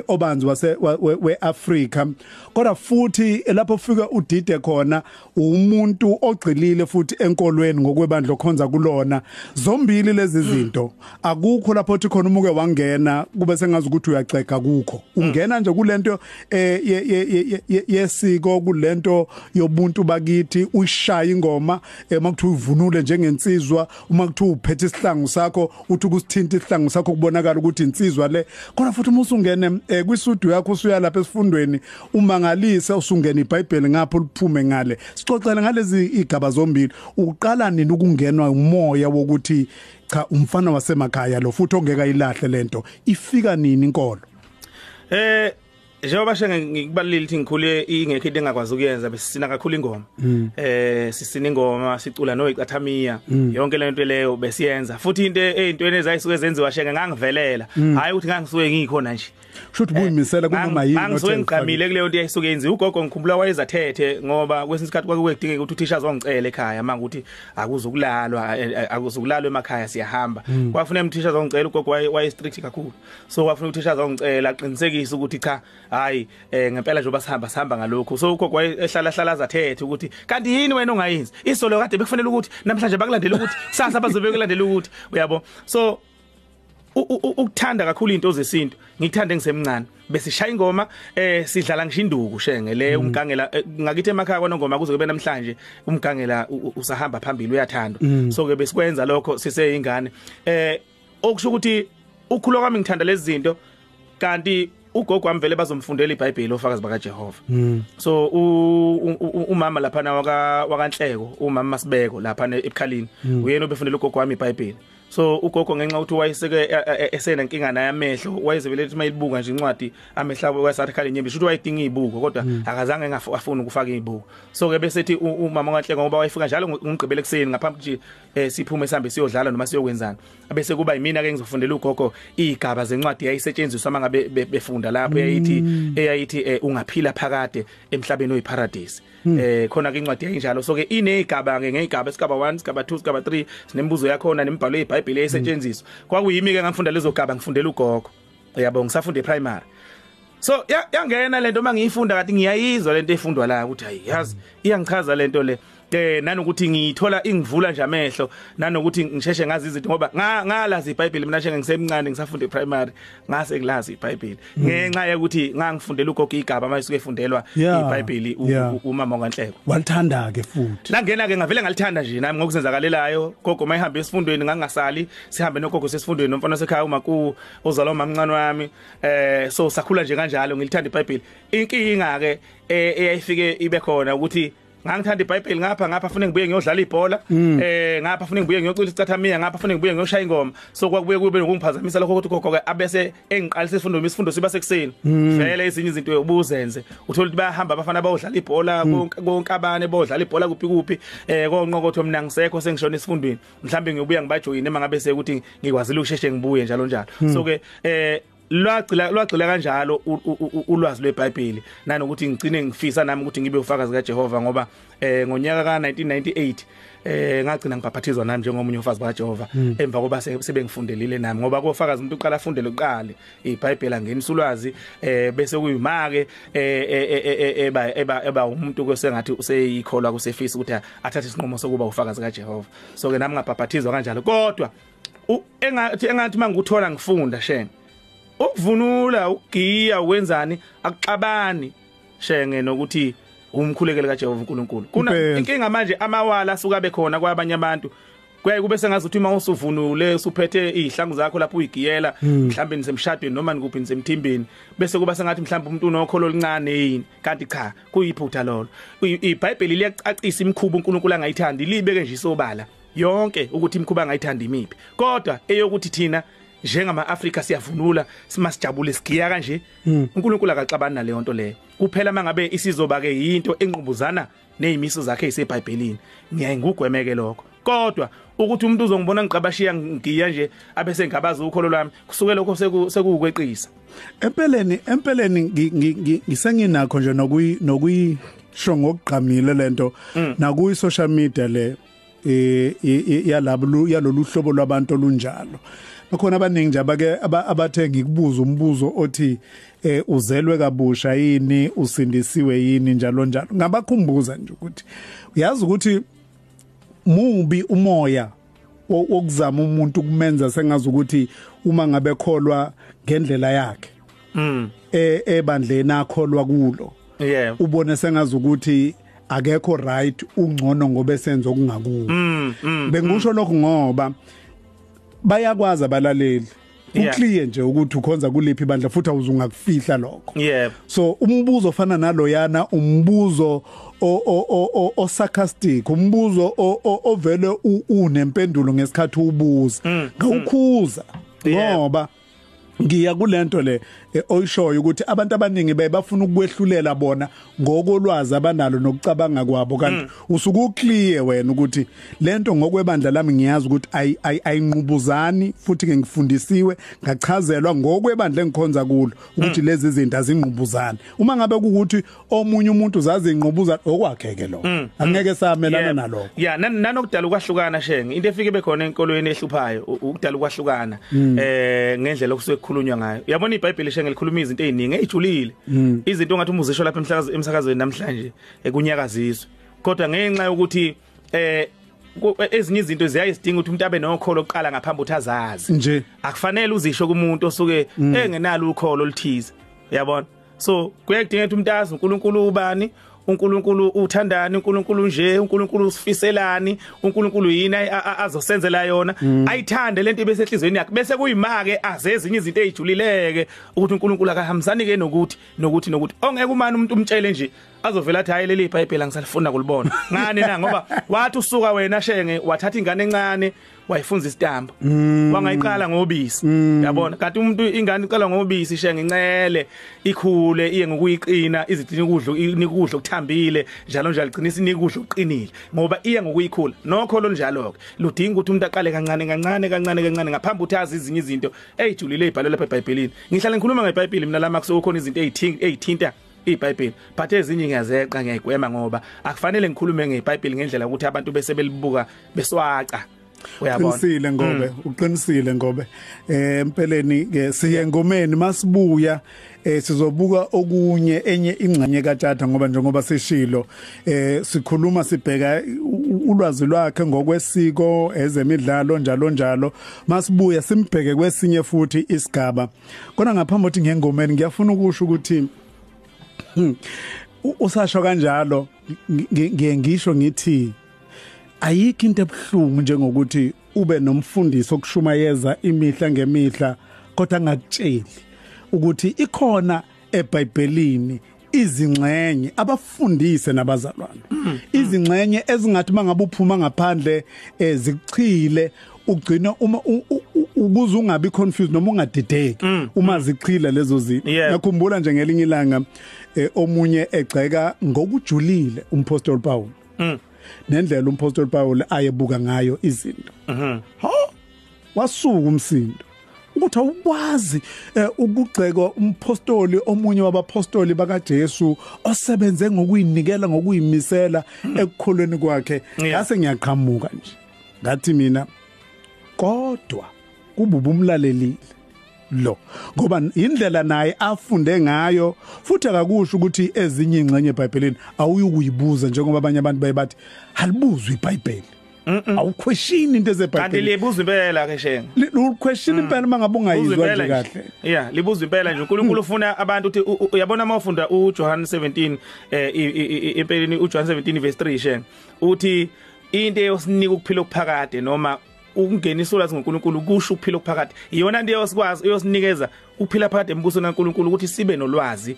obanzi wase weAfrika, kodwa futhi lapho ufika udide khona umuntu ogcilile futhi enkolweni ngokwebandla okhonza kulona. Zombili lezi zinto akukho lapho uthi khona umuke wangena kube sengazi ukuthi uyaxega, kukho ungena nje kulento yesiko, kulento yobuntu bakithi, uyishaya ingoma uma kuthiwa uvunule njengensizwa, uma kuthiwa uphethe isihlangu sakho uthi ukusithinta isihlangu sakho kubonakala ukuthi insizwa le. Kodwa futhi uma usungene kwisudu yakho usuya lapha esifundweni umangalise usungena iBhayibheli ngapho liphume ngale. Sixoxele ngalezi igaba zombili, uqala nini ukungenwa umoya wokuthi cha umfana wasemakhaya lo futhi ongeke ayilahle lento, ifika nini inkolo? Njengoba Shenge ngikubalile ukuthi ngikhule ingekho into engakwazi ukuyenza, besisina kakhulu ingoma. Sisina ingoma, sicula noyicathamiya, yonke lento leyo besiyenza. Futhi into ezintweni ezayisuke zenziwa Shenge ngangivelela, hayi ukuthi ngangisuke ngikhona nje. Kusho ukuthi buyimisela kunoma yini ngangisuke ngiqhamile kuleyo nto eyayisuke yenziwa. Ugogo ngikhumbula wayezathethe, ngoba kwesinye isikhathi kwakudingeka ukuthi uthisha azongicela ekhaya mangukuthi akuzukulalwa emakhaya siyahamba. Kwafuneka uthisha azongicela, ugogo waye strict kakhulu. So kwafuneka uthisha azongicela aqinisekise ukuthi cha hayi ngempela nje basihamba ngalokho. So ugogo wayehlala hlala azathethe ukuthi kanti yini wena ongayenzi, isolo kade bekufanele ukuthi namhlanje bakulandele ukuthi kusasa bazobe kulandela ukuthi uyabo. So Ukuthanda kakhulu into zesintu ngikuthanda ngisemncane bese shaya ingoma sidlala ngisho induku shenge le umgangela ngakithi emakhaya kwanongoma kuze kube namhlanje umgangela usahamba phambili uyathandwa. So ke besikwenza lokho siseyingane. Okusho ukuthi ukhula kwami ngithanda lezi zinto, kanti ugogo wami vele bazomfundela iBhayibheli ofakazi bakaJehova. So umama lapha na wakaNhleko, umama Masibeko lapha eBukhalini, uyena obefundela ugogo wami iBhayibheli. So ugogo ngenxa ukuthi wayeseke esenenkinga naye amehlo, wayezebele ukuthi mayibuka nje incwadi amehlo abo wayesathi khale nyembe, shuthi wayidinga izibuko kodwa akazange engafuni ukufaka izibuko. So ke bese ethi umama kaNhleko ngoba wayefika njalo ngomgqibelo ekseni ngaphambi nje siphume sihambe siyodlala noma siyokwenzana, bese kuba yimina ke ngizofundela ugogo izigaba zencwadi yayisetshenziswa mangabe befunda lapho, eyayithi ungaphila phakade emhlabeni oyiparadise. Khona ke incwadi yayinjalo. So ke inezigaba ke ngezigaba, isigaba 1, isigaba 2, isigaba 3, sinembuzo yakhona nemibhalo yeBhayibheli eyayisetshenziswa. Kwakuyimi ke ngangifunda lezo gaba, ngifundela ugogo, yabo, ngisafunda eprimary. So yangena lento mangiyifunda kathi ngiyayizwa lento efundwa la ukuthi hayi yazi iyangichaza lento le, nanokuthi ngiyithola ingivula nje amehlo, nanokuthi ngisheshe ngazi izinto ngoba ngalazi iBhayibheli mina nje ngisemncane ngisafunda eprimary, ngase ngilazi iBhayibheli ngenxa yokuthi ngangifundela ugogo igaba mayisuke efundelwa iBhayibheli umama kaNhleko. Walithanda ke futhi langena ke ngavele ngalithanda nje nami ngokuzenzakalelayo. Gogo mayihambe esifundweni ngangasali, sihambe nogogo sesifundweni nomfana sekhaya umaku ozalwa umamncane wami, so sakhula nje kanjalo ngilithanda iBhayibheli. Inkinga ke eyayifike ibe khona ukuthi ngangithanda iBhayibheli ngapha fune ngibuye ngiyodlala ibhola, ngapha fune ngibuye ngiyocula isicathamiya, ngapha fune ngibuye ngiyoshaya ingoma. So kwakubuye kube nokungiphazamisa lokho ukuthi gogo ke abese engiqalisa isifundo, isifundo siba sekuseni vele ezinye izinto ubuzenze uthola ukuthi bayahamba abafana bayodlala ibhola konkabane, bodlala ibhola kuphi kuphi, konqokotho mina ngisekho sengishona esifundweni, mhlambe ngiyobuya ngibajoyine mangabe sekuthi ngikwazile ukusheshe ngibuye njalo njalo. So ke lwagcila kanjalo ulwazi lweBhayibheli, nanokuthi ngigcine ngifisa nami ukuthi ngibe ufakazi kaJehova ngoba ngonyaka ka1998 ngagcina ngibhaphathizwa nami njengomunye ufakazi kaJehova emva koba sebengifundelile nami, ngoba kofakazi umuntu uqala afundele uqale iBhayibheli angenisa ulwazi, bese kuyimake eba umuntu kwesengathi useyikholwa kusefisa ukuthi athathe isinqumo sokuba ufakazi kaJehova. So ke nami ngabhaphathizwa kanjalo, kodwa engathi mangikuthola ngifunda shenge ukuvunula ukugiya ukwenzani akuxabani shenge nokuthi umkhulekele kaJehova uNkulunkulu. Kuna inkinga manje amawala asuka bekhona kwabanye abantu, kuyaye kube sengazuthi uma usuvunule usuphethe izihlangu zakho lapho uyigiyela mhlambe nisemshadweni noma nikuphi nisemthimbeni, bese kuba sengathi mhlambe umuntu unokholo oluncane yini, kanti cha kuyiphutha lolo. IBhayibheli liyacacisa imikhuba uNkulunkulu angayithandi, libeke nje isobala yonke ukuthi imikhuba angayithandi imiphi, kodwa eyokuthi thina njengama Afrika siyavunula simasijabule sigiya kanje, uNkulunkulu akaxabani naleyo nto leyo. Kuphela mangabe isizoba ke yinto enqubuzana nezimiso zakhe eziseBhayibhelini, ngiyaye ngugwemeke lokho. Kodwa ukuthi umuntu uzongibona ngiqabashiya ngigiya nje abese ngigabaza ukholo lwami, kusuke lokho sekuwukweqisa. Empeleni ngisenginakho nje nokuyisho ngokugqamile lento nakuyi social media le yalabo yalolu hlobo lwabantu olunjalo. Bakhona abaningi nje abake abathe ngikubuza umbuzo othi uzelwe kabusha yini, usindisiwe yini, njalo njalo. Ngabakhumbuza nje ukuthi uyazi ukuthi mubi umoya wokuzama umuntu kumenza sengazi ukuthi uma ngabe kholwa ngendlela yakhe ebandleni akholwa kulo, ubone sengazi ukuthi akekho right, ungcono ngoba esenza okungakuwo. Bengisho lokho ngoba bayakwazi abalaleli uclear nje ukuthi ukhonza kuliphi ibandla futhi awuzungakufihla lokho. So umbuzo ofana naloyana umbuzo o sarcastic, umbuzo ovele unempendulo ngesikhathi ubuza, ngawukhuza ngoba ngiya kulento le oyishoyo ukuthi abantu abaningi bebafuna ukukwehlulela bona ngokolwazi abanalo nokucabanga kwabo, kanti usuke uclear wena ukuthi lento ngokwebandla lami ngiyazi ukuthi ayinqubuzani, futhi ke ngifundisiwe ngachazelwa ngokwebandla engikhonza kulo ukuthi lezi izinto azinqubuzani. Uma ngabe kuukuthi omunye umuntu zazi inqubuzana okwakhe ke lokho, angeke samelana nalokho. Yeah, nanokudala ukwahlukana shenge into efike bekhona enkolweni ehluphayo ukudala ukwahlukana ngendlela okusuke kukhulunywa ngayo. Uyabona iBhayibheli shenge likhuluma izinto eziningi ezijulile, izinto ongathi umuzisho lapha emsakazweni namhlanje ekunyakaziswe, kodwa ngenxa yokuthi Ezinye izinto ziyayidinga ukuthi umuntu abe nokholo oqala ngaphambi ukuthi azazi nje. Akufanele uzisho kumuntu osuke engenalo ukholo oluthize, uyabona. So kuyadinga ukuthi umuntu azi uNkulunkulu ubani, uNkulunkulu uthandani, uNkulunkulu nje, uNkulunkulu usifiselani, uNkulunkulu yini azosenzela yona, ayithande lento ibe sehlizweni yakhe, bese kuyimake azezinye izinto ezijulileke ukuthi uNkulunkulu akahambisani ke nokuthi nokuthi nokuthi. Ongeke umane umuntu umtshele nje azovela athi hayi leli iBhayibheli angisalifuna kulibona. Ngani na? Ngoba wathi usuka wena Shenge wathatha ingane encane wayifunza isitambo, wangayiqala ngobisi, uyabona. Kanti umuntu ingane iqala ngobisi Shenge, incele ikhule iye ngokuyiqina, izigcina ukudla, inika ukudla okuthambile njalo njalo, igcina isinika ukudla okuqinile ngoba iye ngokuyikhula. Nokho lonjalo ke ludinga ukuthi umuntu aqale kancane kancane kancane kancane ngaphambi ukuthi azi ezinye izinto ezijulile ezibhalwe lapha eBhayibhelini. Ngihlala ngikhuluma ngeBhayibheli mina lama kusuke izinto ezithinta iBhayibheli, but ezinye ngiyazeqa ngiyayigwema ngoba akufanele ngikhulume ngeBhayibheli ngendlela ukuthi abantu bese belibuka beswaca, uyabona. Uqinisile Ngobe, uqinisile Ngobe. Empeleni ke siye ngomeni, masibuya sizobuka okunye enye ingxenye kaTshatha, ngoba njengoba sishilo sikhuluma sibheka ulwazi lwakhe ngokwesiko, ezemidlalo njalo njalo. Masibuya simbheke kwesinye futhi isigaba. Kodwa ngaphambi kokuthi ngengomeni ngiyafuna ukusho ukuthi usasho kanjalo ngiye ngisho ngithi ayikho into ebuhlungu njengokuthi ube nomfundisi okushumayeza imihla ngemihla kodwa angakutsheli ukuthi ikhona eBhayibhelini izingxenye abafundise nabazalwane, izingxenye ezingathi mangabe uphuma ngaphandle zikuchile, ugcina uma ukuze ungabi confused noma ungadideki uma zichila lezo zinto. Ngakhumbula nje ngelinye ilanga omunye egxeka ngokujulile umpostoli Paul nendlela umpostoli Paul ayebuka ngayo izinto. Ha, wasuka umsindo ukuthi awukwazi ukugxeka umpostoli, omunye wabapostoli bakaJesu osebenze ngokuyinikela ngokuyimisela ekukholweni kwakhe. Ngase ngiyaqhamuka nje ngathi mina kodwa kububa umlalelile lo, ngoba indlela naye afunde ngayo, futhi akakusho ukuthi ezinye ingxenye eBhayibhelini awuyukuyibuza njengoba abanye abantu bayebathi alibuzwe iBhayibheli, awuquestion into ezeBhayibheli. Kanti libuza impela ke Shenge, uquestion impela mangabe ungayizwa nje kahle. Yeah, libuza impela nje. uNkulunkulu ufuna abantu ukuthi uyabona uma ufunda uJohn 17 empeleni uJohn 17 verse 3 Shenge uthi into eyosinika ukuphila okuphakade noma ukungenisa ulwazi ngoNkulunkulu kusho ukuphila okuphakade, iyona into eyosikwazi eyosinikeza ukuphila phakade embusweni kaNkulunkulu, ukuthi sibe nolwazi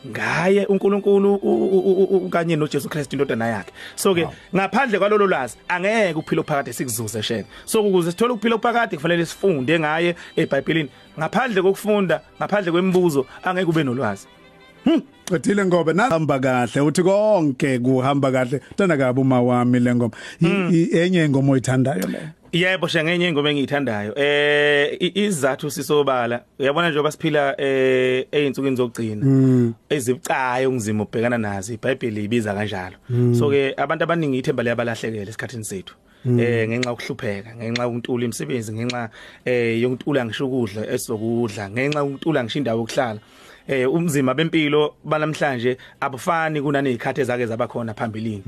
ngaye uNkulunkulu kanye noJesu Kristu indodana yakhe. So ke ngaphandle kwalolo lwazi angeke ukuphila okuphakade sikuzuze Shenge. So ukuze sithole ukuphila okuphakade kufanele sifunde ngaye eBhayibhelini. Ngaphandle kokufunda, ngaphandle kwemibuzo angeke ube nolwazi. Qedile Ngobe, nahamba kahle uthi konke kuhamba kahle. Thanda kabi uma wami le ngoma, enye ingoma oyithandayo le? Yebo Shenge, enye ingoma engiyithandayo. Izathu sisobala, uyabona njengoba siphila ezinsukwini zokugcina ezibucayo ungizima ubhekana nazo, iBhayibheli ibiza kanjalo. So ke abantu abaningi ithemba liyabalahlekela esikhathini sethu. Ngenxa yokuhlupheka, ngenxa yokuntula imisebenzi, ngenxa yokuntula ngisho ukudla esizokudla, ngenxa yokuntula ngisho indawo yokuhlala. Umzima bempilo banamhlanje abufani kunanezikhathi ezake zabakhona phambilini.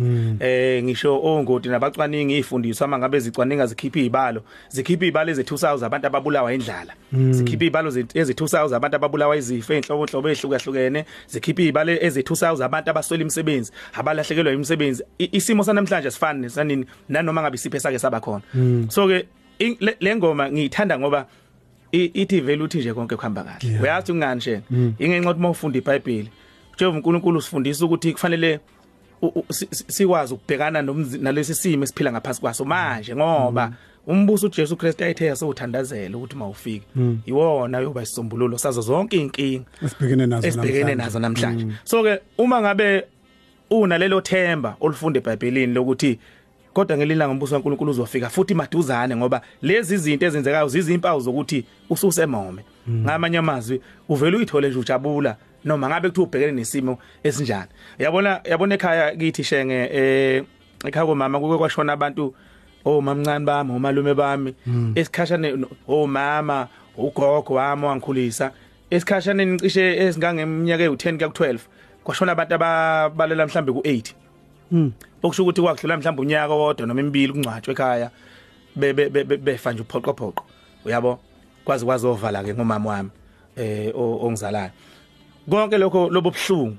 Ngisho ongoti nabacwaningi izifundiswa mangabe zicwaninga zikhipha izibalo, zikhipha izibalo ezi2000 abantu ababulawa indlala, zikhipha izibalo ezi2000 abantu ababulawa izifo ezinhlobonhlobo ezihlukahlukene, zikhipha izibalo ezi2000 abantu abaswela imisebenzi, abalahlekelwa imisebenzi. Isimo sanamhlanje sifani nesanini nanoma ngabe isiphe sake sabakhona. So ke le ngoma ngiyithanda ngoba ithi vele uthi nje konke kuhamba kahle. Uyazi kungani nje? Ingenxa ukuthi mawufunda iBhayibheli, Jehova uNkulunkulu usifundisa ukuthi kufanele sikwazi ukubhekana nalesi simo esiphila ngaphansi kwaso manje, ngoba umbuso uJesu Kristu ayithe yasewuthandazela ukuthi mawufike iwona yoba isisombululo sazo zonke inkinga esibhekene nazo namhlanje. So ke uma ngabe unalelo themba olufunda eBhayibhelini lokuthi kodwa ngelilanga umbuso kaNkulunkulu uzofika futhi maduzane, ngoba lezi izinto ezenzekayo zizimpawu zokuthi ususemome. Ngamanye amazwi uvela uyithole nje ujabula noma ngabe kuthiwa ubhekene nesimo esinjani. Yabona ekhaya kithi Shenge, ekhaya komama kuke kwashona abantu, omamncane bami, omalume bami, esikhashane omama, ugogo wami wangikhulisa, esikhashane ngicishe esingangeminyaka ewu10 kuya ku12 kwashona abantu ababalela mhlambe ku8. Okusho ukuthi kwakudlula mhlawumbe unyaka wodwa noma emibili kungcwatshwe ekhaya befa nje uphoqophoqo, uyabo, kwazi kwazovala ke ngomama wami ongizalayo. Konke lokho lobo buhlungu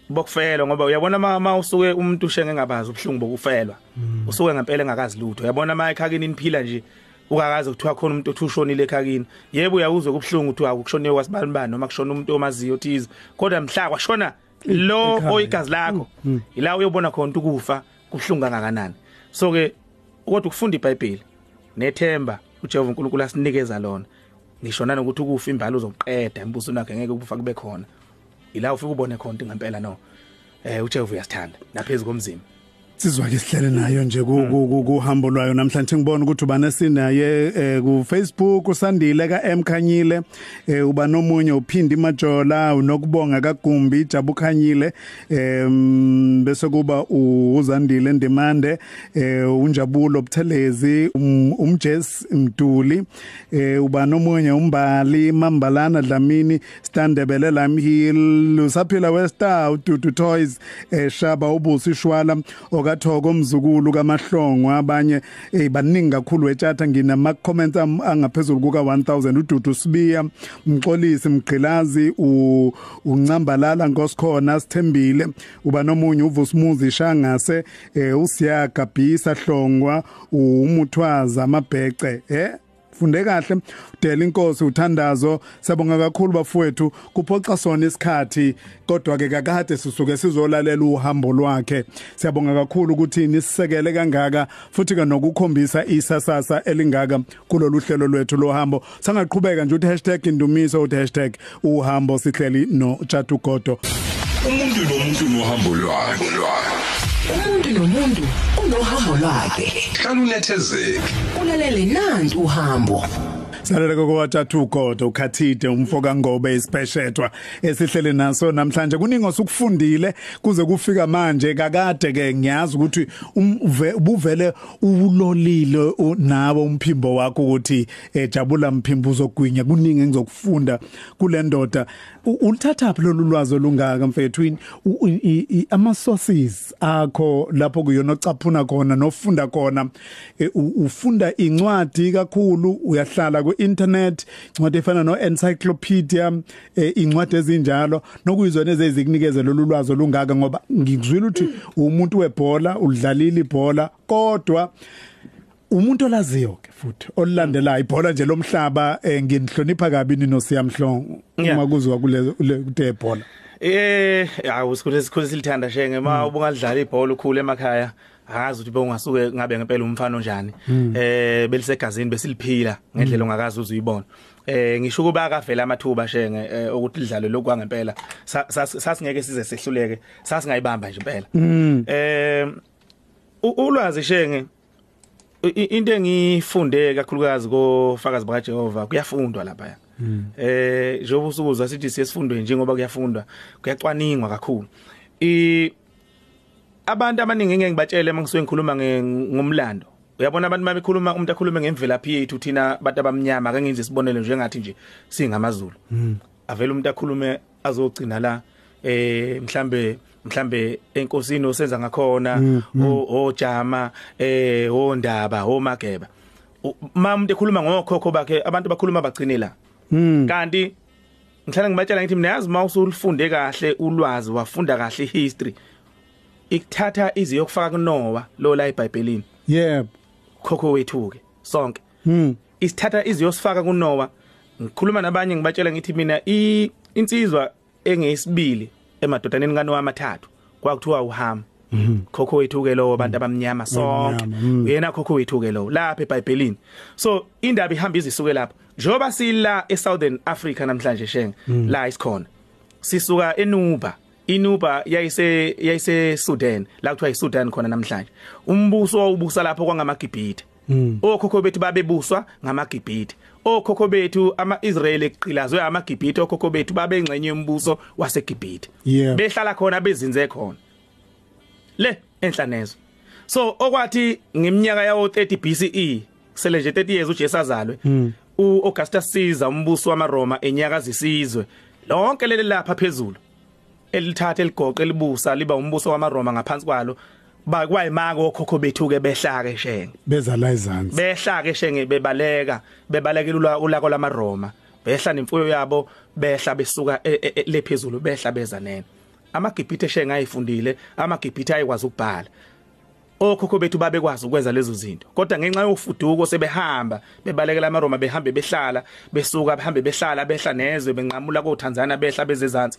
bokufelwa, ngoba uyabona ma usuke umuntu ushenge engabazi ubuhlungu bokufelwa, usuke ngempela engakazi lutho. Uyabona ma ekhakini niphila nje ukakaze kuthiwa khona umuntu othi ushonile ekhakini, yebo uyawuzwa kubuhlungu kuthiwa akushoniwe kwasibani bani noma kushona umuntu omaziyo othize, kodwa mhla kwashona lo oyigazi lakho ila uyobona khona ukufa kubuhlungu kangakanani. So ke kodwa ukufunda iBhayibheli nethemba uJehova uNkulunkulu asinikeza lona, ngisho nanokuthi ukufa imbali uzoqeda embusweni wakhe, ngeke ukufa kube khona, ila ufika ubone khona ngempela no uJehova uyasithanda naphezulu komzimba. Sizwa ke sihlele nayo nje kuhambo lwayo namhlanje. Ngibona ukuthi ubana sinaye ku Facebook uSandile ka M Khanyile, uba nomunye uPhindi Majola, unokubonga kaGumbi Jabu Khanyile, bese kuba uZandile Ndimande, uNjabulo Buthelezi, umJess Mduli, uba nomunye uMbali Mambalana Dlamini, Standebele Lamhill, usaphila Westar, uDudu Toys, Shaba uBusi Shwala, okathoko umzukulu kaMahlongo, abanye baningi kakhulu etshatha. Nginama comments angaphezulu kuka 1000. uDudu Sibiya, Mxolisi Mgqilazi, uNcambalala Nkosikhona Sithembile, uba nomunye uVusimuzi Shangase, uSiyaga Bhisa Hlongwa, uMuthwaza Amabhece, funde kahle Dela inkosi uthandazo. Siyabonga kakhulu bafowethu, kuphoxa sona isikhathi kodwa ke kakade sisuke sizolalela uhambo lwakhe. Siyabonga kakhulu ukuthi nisisekele kangaka futhi ke nokukhombisa isasasa elingaka kulolu hlelo lwethu lohambo. Sangaqhubeka nje uthi #indumiso uthi #uhambo. Sihleli no Tshatha Godo. Umuntu nomuntu nohambo lwakhe. Umuntu nomuntu unohambo lwakhe. Hlala unethezeke. Ulalele nantu uhambo. Salele kowaTshatha Godo ukhathide umfoka Ngobe isipeshetwa esihlele naso namhlanje. Kuningi osukufundile kuze kufika manje. Kakade ke ngiyazi ukuthi ubuvele ulolile nawe umphimbo wakho ukuthi ejabula mphimbo uzogwinya. Kuningi engizokufunda kule ndoda. Ulithatha phi lolu lwazi olungaka mfethu? Ama sources akho lapho kuyona ocaphuna khona nofunda khona, ufunda incwadi kakhulu, uyahlala ku internet, incwadi efana no encyclopedia, incwadi ezinjalo nokuyizona ezizikunikeze lolu lwazi olungaka? Ngoba ngikuzwile ukuthi umuntu webhola, udlalile ibhola, kodwa umuntu olaziyo ke futhi olulandelayo ibhola nje lomhlaba. Nginihlonipha kabi ninoSiyamhlongo uma kuzwa kule ebhola. Awu sikhule silithanda shenge ma ubungadlala ibhola ukhule emakhaya, akazi ukuthi bongasuke ngabe ngempela umfana onjani. Belisegazini besiliphila ngendlela ongakazi uzuyibona. Ngisho kuba akavela amathuba shenge ukuthi lidlalo lokwa ngempela sasingeke size sehluleke, sasingayibamba nje impela. Ulwazi shenge, into engifunde kakhulukazi kofakazi bakaJehova, kuyafundwa lapha. Njengoba usukuzwa sithi siyesifundweni njengoba kuyafundwa, kuyacwaningwa kakhulu. Abantu abaningi ngeke ngibatshele mangisuke ngikhuluma ngomlando. Uyabona abantu mabekhuluma, umuntu akhulume ngemvelaphi yethu thina abantu abamnyama, ake ngenze isibonelo njengathi nje singamaZulu. Avela umuntu akhulume azogcina la mhlambe enkosini osenza ngakhona, ojama, ondaba, omageba. Ma umuntu ekhuluma ngokhokho bakhe, abantu bakhuluma bagcine la. Kanti ngihlala ngibatshela ngithi mina yazi mawusulifunde kahle ulwazi, wafunda kahle history, ikuthatha iziyokufaka kuNoah lo la eBhayibhelini. Yebo, khokho wethu ke sonke. Isithatha iziyosifaka kuNoah. Ngikhuluma nabanye ngibatshela ngithi mina insizwa engeyisibili emadodaneni kaNoah amathathu kwakuthiwa uHam. Khokho wethu ke lo, abantu abamnyama sonke. Uyena khokho wethu ke lo lapha eBhayibhelini. So indaba ihamba izisuke lapha. Njengoba sila eSouthern Africa namhlanje shenge la isikhona, sisuka eNuba. iNuba yayise Sudan, la kuthiwa iSudan khona namhlanje. Umbuso owubusa lapho kwangamaGibhithe. Okhokho bethu babebuswa ngamaGibhithe. Okhokho bethu ama-Israyeli eqilazwe amaGibhithe, okhokho bethu babengxenye yombuso waseGibhithe. Behlala khona, bezinze khona le enhla nezwe. So okwathi ngeminyaka yawo 30 BCE, sele nje 30 years uJesu azalwe, uAugustus Caesar umbuso wamaRoma enyakaza isizwe lonke leli lapha phezulu, elithatha eligoqe elibusa liba umbuso wamaRoma ngaphansi kwalo. Bakwayimaka okhokho bethu ke behla ke Shenge, beza la ezansi, behla ke Shenge, bebaleka, bebalekela ulako lamaRoma, behla nemfuyo yabo, behla besuka le phezulu, behla beza nene. AmaGibhithe Shenge ayifundile, amaGibhithe ayikwazi ukubhala. Okhokho bethu babekwazi ukwenza lezo zinto, kodwa ngenxa yofuduko sebehamba bebalekela amaRoma, behambe behlala, besuka behambe behlala, behla nezwe, benqamula koTanzania, behla bezezansi.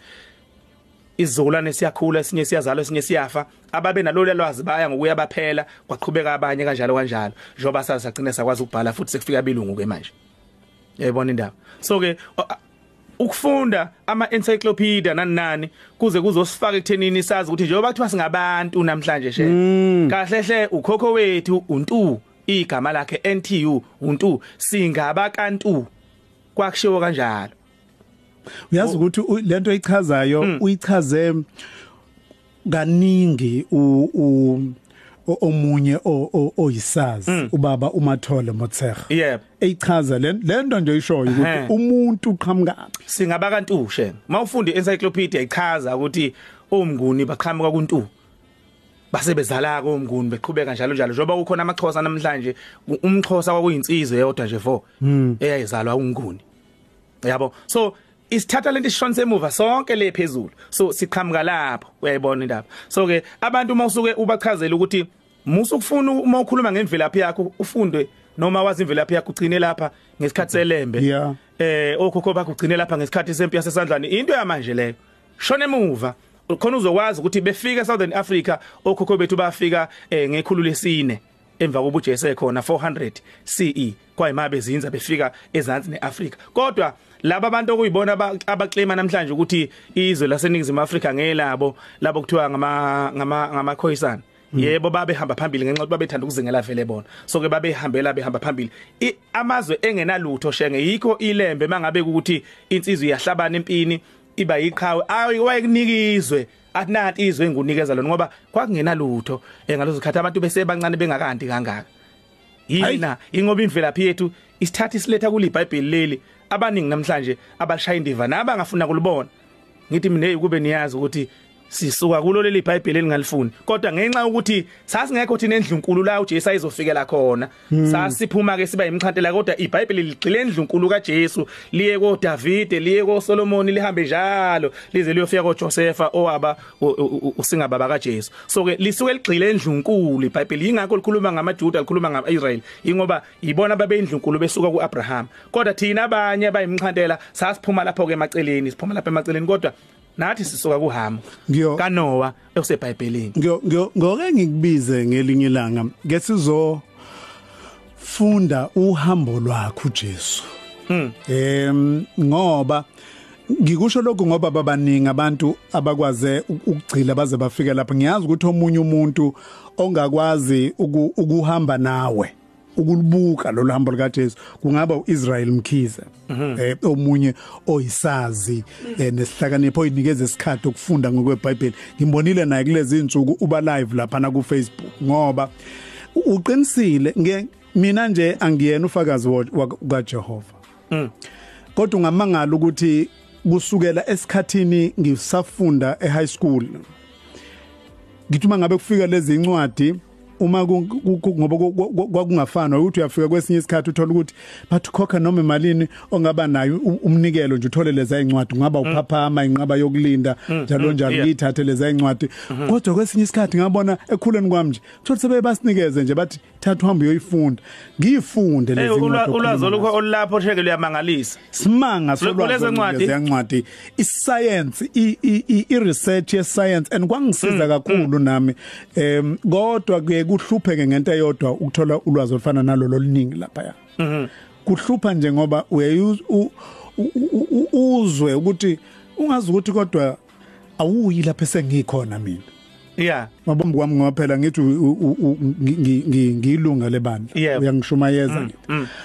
Isizukulwane siyakhula, esinye siyazalwa, esinye siyafa. Ababe nalolu lwazi baya ngokuya baphela, kwaqhubeka abanye kanjalo kanjalo, njengoba sasagcina sakwazi ukubhala futhi sekufika abelungu ke manje. Uyayibona indaba. So ke ukufunda ama encyclopedia nani nani kuze kuzosifaka ekuthenini sazi ukuthi njengoba kuthiwa singabantu namhlanje she kahle hle ukhokho wethu uNtu, igama lakhe NTU, uNtu, singaba kaNtu, kwakushiwo kanjalo. Uyazi ukuthi lento oyichazayo uyichaze kaningi omunye oyisazi ubaba uMathole Motshekga. Yebo. Eyichaza lento nje oyishoyo ukuthi umuntu uqhamuka singaba kaNtu she. Mawufunda encyclopedia ichaza ukuthi omnguni baqhamuka kuNtu, basebezala komnguni, beqhubeka njalo njalo. Njengoba kukhona amaXhosa namhlanje, umXhosa kwakuyinsizwe eyodwa nje vo eyayizalwa uNguni. Yabo. So isithatha lento isishonise emuva sonke le phezulu, so siqhamuka lapho. Uyayibona indaba. So ke abantu uma usuke ubachazela ukuthi musu ukufuna uma ukhuluma ngemvelaphi yakho ufunde noma wazi imvelaphi yakho ugcine lapha ngesikhathi selembe, okhokho bakho ugcine lapha ngesikhathi sempi yasesandlwane, into yamanje leyo. Shona emuva khona uzokwazi ukuthi befika eSouthern Africa okhokho bethu bafika ngekhulu lesine emva kobuJesu ekhona 400 CE, kwayima bezinza befika ezansi neAfrika. Kodwa laba abantu okuyibona abaclaima namhlanje ukuthi izwe laseNingizimu Afrika ngelabo, labo kuthiwa ngama ngamaKhoisan, yebo babehamba phambili ngenxa yokuthi babethanda ukuzingela vele bona. So ke babehambela behamba phambili amazwe engenalutho Shenge. Yikho ilembe mangabe ukuthi insizwe iyahlabana empini iba yiqhawe, ayikunika izwe, athi nanti izwe engunikeza lona, ngoba kwakungenalutho ngalezo zikhathi, abantu besebancane bengakanti kangaka. Yina ingoba imvelaphi yethu isithatha isiletha kuliBhayibheli leli abaningi namhlanje abashaya indiva nabangafuna kulibona. Ngithi mina kube niyazi ukuthi sisuka kulo leli iBhayibheli elingalifuni, kodwa ngenxa yokuthi sasingekho thina endlunkulu la uJesu ayizofikela khona, sasiphuma ke siba imxhantela, kodwa iBhayibheli ligxile endlunkulu kaJesu, liye koDavide, liye koSolomon, lihambe njalo lize liyofika koJosepha owaba usingababa kaJesu. So ke lisuke ligxile endlunkulu iBhayibheli, ingakho likhuluma ngamaJuda, likhuluma ngamaIsrael, ingoba ibona babeyindlunkulu besuka kuAbraham. Kodwa thina abanye abayimxhantela sasiphuma lapho ke emaceleni, siphuma lapha emaceleni, kodwa nathi sisuka kuHamu kaNoah okuseBhayibhelini. Ngoke ngikubize ngelinye ilanga ke sizo funda uhambo lwakhe uJesu. Ngoba ngikusho lokhu ngoba babaningi abantu abakwaze ukugcila baze bafike lapha. Ngiyazi ukuthi omunye umuntu ongakwazi ukuhamba nawe ukulibuka lo hambo likaJesu kungaba uIsrael Mkhize, omunye oyisazi nesihlakanipho oyinikeza isikhathi ukufunda ngokweBhayibheli. Ngimbonile naye kulezi insuku uba live lapha na ku Facebook, ngoba uqinisile. Mina nje angiyena ufakazi kaJehova, kodwa ungamangala ukuthi kusukela esikhathini ngisafunda ehigh school, ngithi uma ngabe kufika lezi incwadi, uma ngoba kwakungafani ukuthi uyafika kwesinye isikhathi uthola ukuthi bathi khokha noma imalini ongaba nayo umnikelo nje uthole leza incwadi, ungaba uphaphama inqaba yokulinda njalo njalo, ngiyithathe leza incwadi. Kodwa kwesinye isikhathi ngabona ekhuleni kwami nje uthola sebebasinikeze nje bathi thatha uhambe uyoyifunda, ngiyifunde lezi incwadi. Ulwazi olapho Shenge luyamangalisa, simanga solwazi lencwadi, iscience, i research ye science, and kwangisiza kakhulu nami. Kodwa ke kuhlupheke ngento eyodwa ukuthola ulwazi olufana nalolo oluningi lapha. Kuhlupha nje ngoba uzwe ukuthi ungazi ukuthi kodwa awuyi lapha esengikhona mina. Yeah. Mabombo kwami ngoba phela ngithi ngiyilunga lebandla, uyangishumayeza ngithi.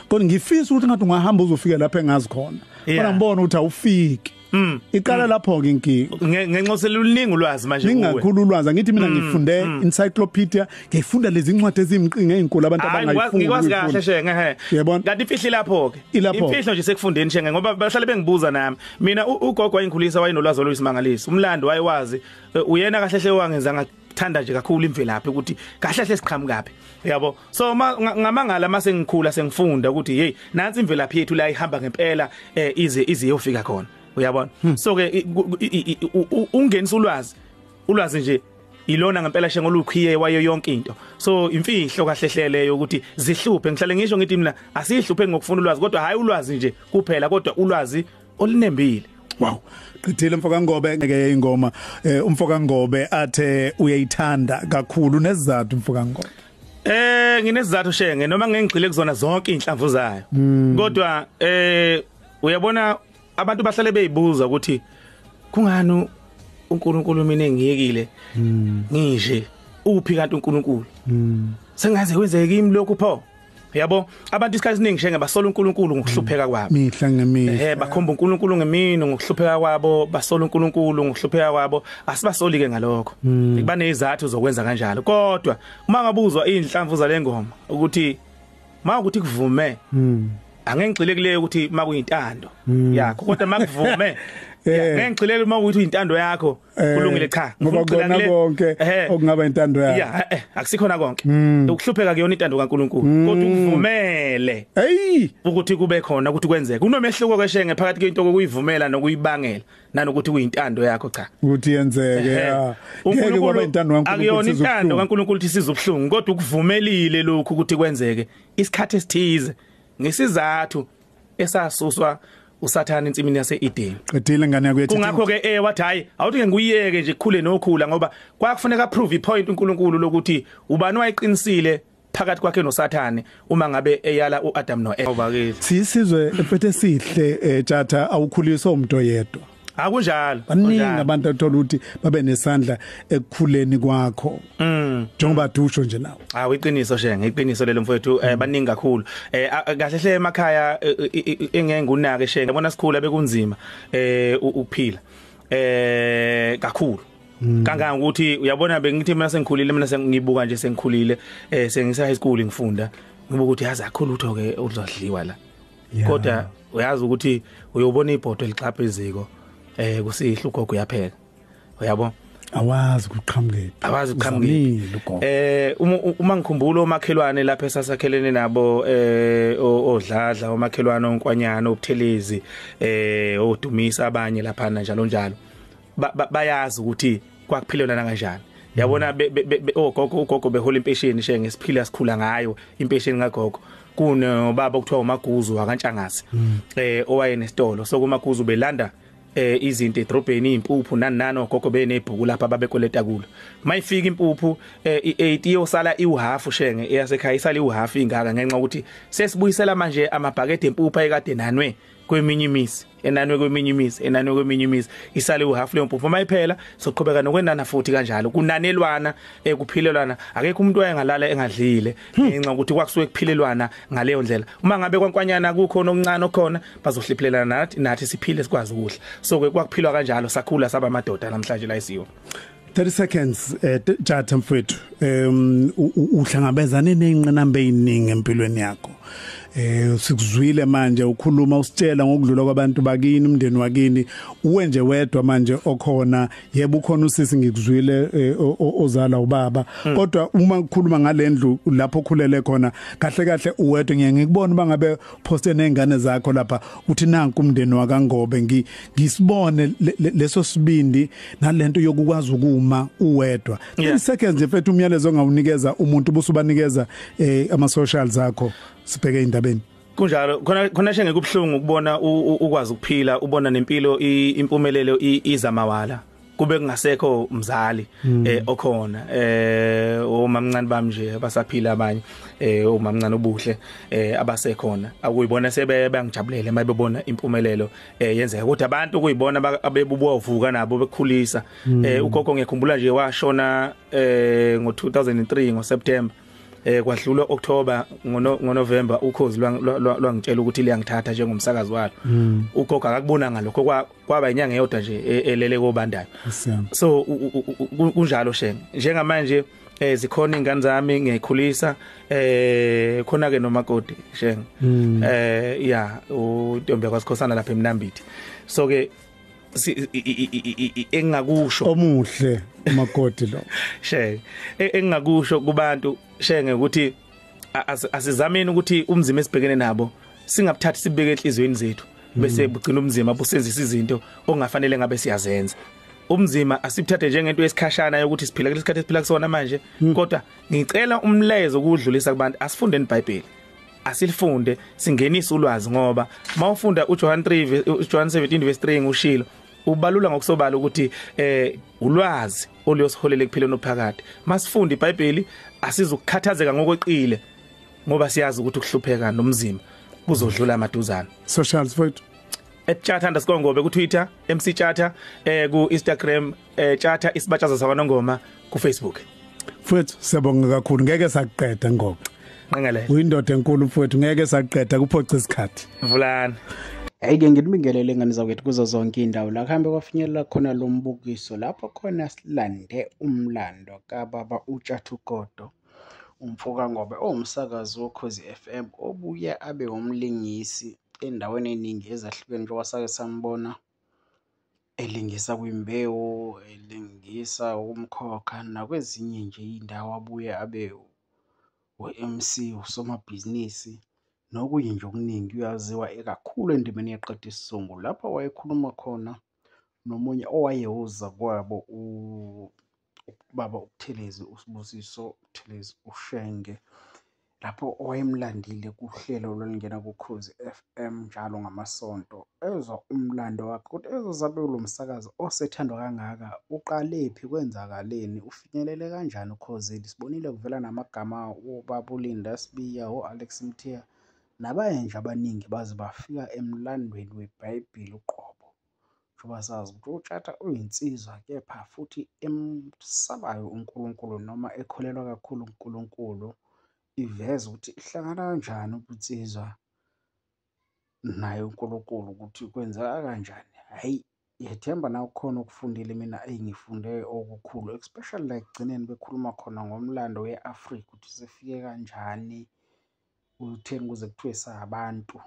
Kodwa ngifisa ukuthi ngathi ungahamba uzofika lapha engazi khona. Kodwa ngibona ukuthi awufiki. Iqala lapho ke inkinga. Ngenxa seluningi ulwazi manje kuwe. Ningakhulu ulwazi. Ngithi mina ngifunde encyclopedia, ngifunda lezi incwadi ezimqinge ezinkulu abantu abangayifundi. Ngikwazi kahle Shenge ehe. Kanti imfihlo lapho ke. Imfihlo nje sekufundeni Shenge, ngoba bahlale bengibuza nami. Mina ugogo wayingikhulisa wayenolwazi oluyisimangaliso. Umlando wayewazi. Uyena kahle hle wangenza Ngithanda nje kakhulu imvelaphi ukuthi kahle kahle siqhamukaphi, yabo. So ngamangala mase ngikhula sengifunda ukuthi hey, nansi imvelaphi yethu la ihamba ngempela, ize iyofika khona, uyabona. So ke ungenisa ulwazi nje ilona ngempela shengolukhiye wayo yonke into. So imfihlo kahle hleleyo ukuthi zihluphe, ngihlale ngisho ngithi mina asihluphe ngokufuna ulwazi, kodwa hayi ulwazi nje kuphela, kodwa ulwazi olunembile. Wow, qithile mfoka Ngobe ngeke ingoma. Umfoka Ngobe athe uyayithanda kakhulu, nesizathu mfoka Ngobe? Nginesizathu shenge, noma ngengigxile kuzona zonke inhlamvu zayo, kodwa uyabona abantu bahlale beyibuza ukuthi kungani uNkulunkulu mina engiyekile ngishe uphi kanti uNkulunkulu, sengaze kwenzeke kimi lokhu pho, yabo. Abantu isikhathi esiningi shenge basola uNkulunkulu ngokuhlupheka kwabo mihla ngemihla, bakhomba uNkulunkulu ngemino ngokuhlupheka kwabo, basola uNkulunkulu ngokuhlupheka kwabo. Asibasoli ke ngalokho, kubanezizathu zokwenza kanjalo, kodwa uma ngabuzwa inhlamvu zale ngoma ukuthi mawukuthi kuvume, angengigxile kuleyo ukuthi makuyintando yakho, kodwa makuvume ngengigxilele uma ukuthi intando yakho kulungile, cha, ngoba kona konke okungaba intando yakho, yeah, akusikhona konke ukuhlupheka kuyona intando kaNkuluNkulu, kodwa ukuvumele hey ukuthi kube khona, ukuthi kwenzeke. Kunomehluko ke shenge phakathi kwento kokuyivumela nokuyibangela nanokuthi kuyintando yakho, cha, ukuthi yenzeke. Ngeke kwaba intando kaNkuluNkulu, akuyona intando kaNkuluNkulu ukuthi sizobuhlungu, kodwa ukuvumelile lokhu ukuthi kwenzeke isikhathi esithize ngesizathu esasuswa uSathane ensimini yaseEden. Qedile ngane yakwethu. Kungakho ke wathi hayi awuthi ke ngiyeke nje kukhule nokhula, ngoba kwakufuneka prove ipoint uNkulunkulu lokuthi ubani wayeqinisile phakathi kwakhe noSathane uma ngabe eyala uAdam noEva. Sisizwe mfethu esihle Tshatha, awukhuliswa umuntu oyedwa. Akunjalo. Baningi abantu athola ukuthi babe nesandla ekukhuleni kwakho. Njengoba dusho nje nawe. Hawu, iqiniso shenge, iqiniso lelo mfowethu, baningi kakhulu. Kahle hle emakhaya engeke ngunake shenge, yabona sikhula bekunzima ukuphila. Kakhulu. Kangangokuthi uyabona bengithi mina sengikhulile, mina sengibuka nje sengikhulile, sengisa high school ngifunda, ngibuka ukuthi yazi akho lutho ke oluzodliwa la. Kodwa uyazi ukuthi uyobona ibhodo elixhapha iziko, kusihla ugogo uyapheka, uyabo, awazi kuqhamukephi, awazi kuqhamukephi. Uma ngikhumbula omakhelwane lapha esasakhelene nabo, odladla omakhelwane onkwanyana obuthelezi, odumisa abanye lapha njalo njalo, bayazi ukuthi kwakuphilelana kanjani, yabona. Ogogo ugogo behola impesheni shenge siphila sikhula ngayo impesheni kagogo. Kunobaba okuthiwa uMaguzu wakaNtshangase, owayenesitolo sokuMaguzu, belanda izinto edrobheni, impuphu nani nani, ogogo benebhuku lapha babekoleta kulo. Mayifika impuphu i8 iyosala iuhalf shenge eyasekhaya, isala iuhalf ingaka, ngenxa ukuthi sesibuyisela manje amabhakede empuphu ayekade nanwe kweminye imizi, enanwe kweminye imizi, enanwe kweminye imizi, isale uhalf leyo mpuphu. Mayiphela soqhubeka nokwenana futhi kanjalo, kunanelwana, kuphilelwana. Akekho umuntu oyengalala engadlile ngenxa ukuthi kwakusuke kuphilelwana ngaleyo ndlela. Uma ngabe kwankwanyana kukhona okuncane okhona, bazohliphelelana nathi siphile sikwazi ukudla. So ke kwakuphilwa kanjalo, sakhula saba amadoda namhlanje la isiwe. 30 seconds Tshatha mfowethu, uhlangabezane nezinqinamba eziningi empilweni yakho. Sikuzwile manje ukhuluma usitshela ngokudlula kwabantu bakini, umndeni wakini, uwe nje wedwa manje okhona. Yebo ukhona usisi, ngikuzwile ozala ubaba, kodwa uma ukhuluma ngalendlu lapho okhulele khona kahle kahle uwedwa. Ngiye ngikubona bangabe poste nezingane zakho lapha uthi nanku umndeni wakaNgobe, ngisibone leso sibindi nalento yokukwazi ukuma uwedwa. 30 seconds nje mfethu, umyalezo ongawunikeza umuntu busubanikeza ama socials akho, sibheke indabeni. Kunjalo khona shenge kubhlungu ukubona ukwazi ukuphila, ubona nempilo impumelelo izamawala, kube kungasekho mzali okhona. Omamncane bami nje abasaphila abanye, omamncane obuhle abasekhona, akuyibona sebeyangijabulele mayebona impumelelo yenzeka, kodwa abantu kuyibona abebuvuka nabo bekhulisa. Ugogo ngiyakhumbula nje washona ngo2003 ngoSeptember, kwadlula October, ngoNovember ukhozi lwangitshela ukuthi liyangithatha njengomsakazi walo. Ugogo akakubona ngalokho, kwaba inyanga eyodwa nje elele kobandayo. So kunjalo shenge njengamanje, zikhona ingane zami ngiyayikhulisa, khona ke nomakoti shenge, ya uNtombi kwaSikhosana lapha eMnambithi. So ke Engingakusho omuhle makoti lo shenge, engingakusho kubantu shenge ukuthi asizameni ukuthi umzimba esibhekene nabo singabuthathi sibeke enhlizweni zethu bese bugcina umzimba busenzisa izinto ongafanele ngabe siyazenza. Umzimba asibuthathe njengento yesikhashana yokuthi siphila kulesikhathi esiphila kusona manje, kodwa ngicela umlayezo ukudlulisa kubantu, asifundeni iBhayibheli, asilifunde singenise ulwazi, ngoba mawufunda uJohn 3 uJohn 17 verse 3 ngushilo ubalula ngokusobala ukuthi ulwazi oluyosiholela ekuphileni ophakade. Masifunda iBhayibheli asizukukhathazeka ngokweqile, ngoba siyazi ukuthi ukuhlupheka nomzimba kuzodlula amaduzane. Socials mfowethu, @Tshatha_Ngobe ku Twitter, MC Tshatha ku Instagram, Tshatha isibatshaza sakwaNongoma ku Facebook. Mfowethu siyabonga kakhulu, ngeke sakuqeda ngoba nqengelele uyindoda enkulu mfowethu, ngeke sakuqeda kuphoca isikhathi. Mvulana. Hayi-ke nginibingelele ngane zakwethu kuzo zonke iy'ndawo la kuhambe kwafinyelela khona lo mbukiso, lapho khona silande umlando kababa uTshatha Ugodo umfoka Ngobe owumsakazi woKhozi FM, obuye abe umlingisi endaweni eningi ezahlukene, njengoba sake sambona elingisa kwiMbewu, elingisa uMkhokha nakwezinye nje iy'ndawo, abuye abe we-MC, usomabhizinisi nokunye nje okuningi. Uyaziwa kakhulu endimeni yeqeda isizungu, lapho wayekhuluma khona nomunye owayewuza kwabo ubaba uButhelezi, uSibusiso Buthelezi uShenge, lapho owayemlandile kuhlelo olwalungena kuKhozi FM njalo ngamasonto, ezwa umlando wakhe ukuthi ezozabe lo msakazo osethandwa kangaka uqalephi, kwenzakaleni, ufinyelele kanjani uKhozini. Sibonile kuvela namagama obaba uLinda Sibiya, o-Alex Mthiya nabanye nje abaningi baze bafika emlandweni weBhayibheli uqobo. Njengoba sazi ukuthi uTshatha uyinsizwa kepha futhi emsabayo uNkulunkulu, noma ekholelwa kakhulu uNkulunkulu, iveza ukuthi ihlangana kanjani ubunsizwa naye uNkulunkulu, ukuthi kwenzeka kanjani. Hhayi, ngiyethemba nawe kukhona okufundile, mina engifunde okukhulu, especially la ekugcineni bekhuluma khona ngomlando we-Afrika ukuthi sifike kanjani, utheni kuze kuthiwe sabantu.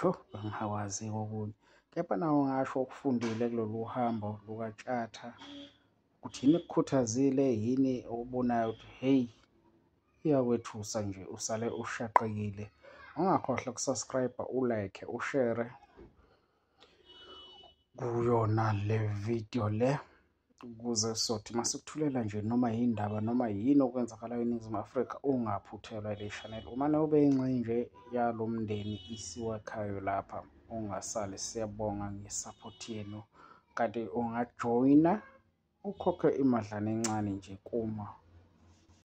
Sho bengingakwazi okunye, kepha nawe ngasho okufundile kulolu hambo lukaTshatha, ukuthi yini ekukhuthazile, yini okubonayo ukuthi hey iyakwethusa nje usale ushaqekile. Ungakhohlwa ukusubscribe, ulike, ushare kuyona le video le, ukuze sothi masikuthulela nje noma yindaba noma yini okwenzakalayo eNingizimu Afrika ungaphuthelwa le channel. Umane ube yingxenye nje yalo mndeni isiwakhayo lapha, ungasali. Siyabonga ngesupport yenu, kanti ungajoyina ukhokhe imadlana encane nje kuma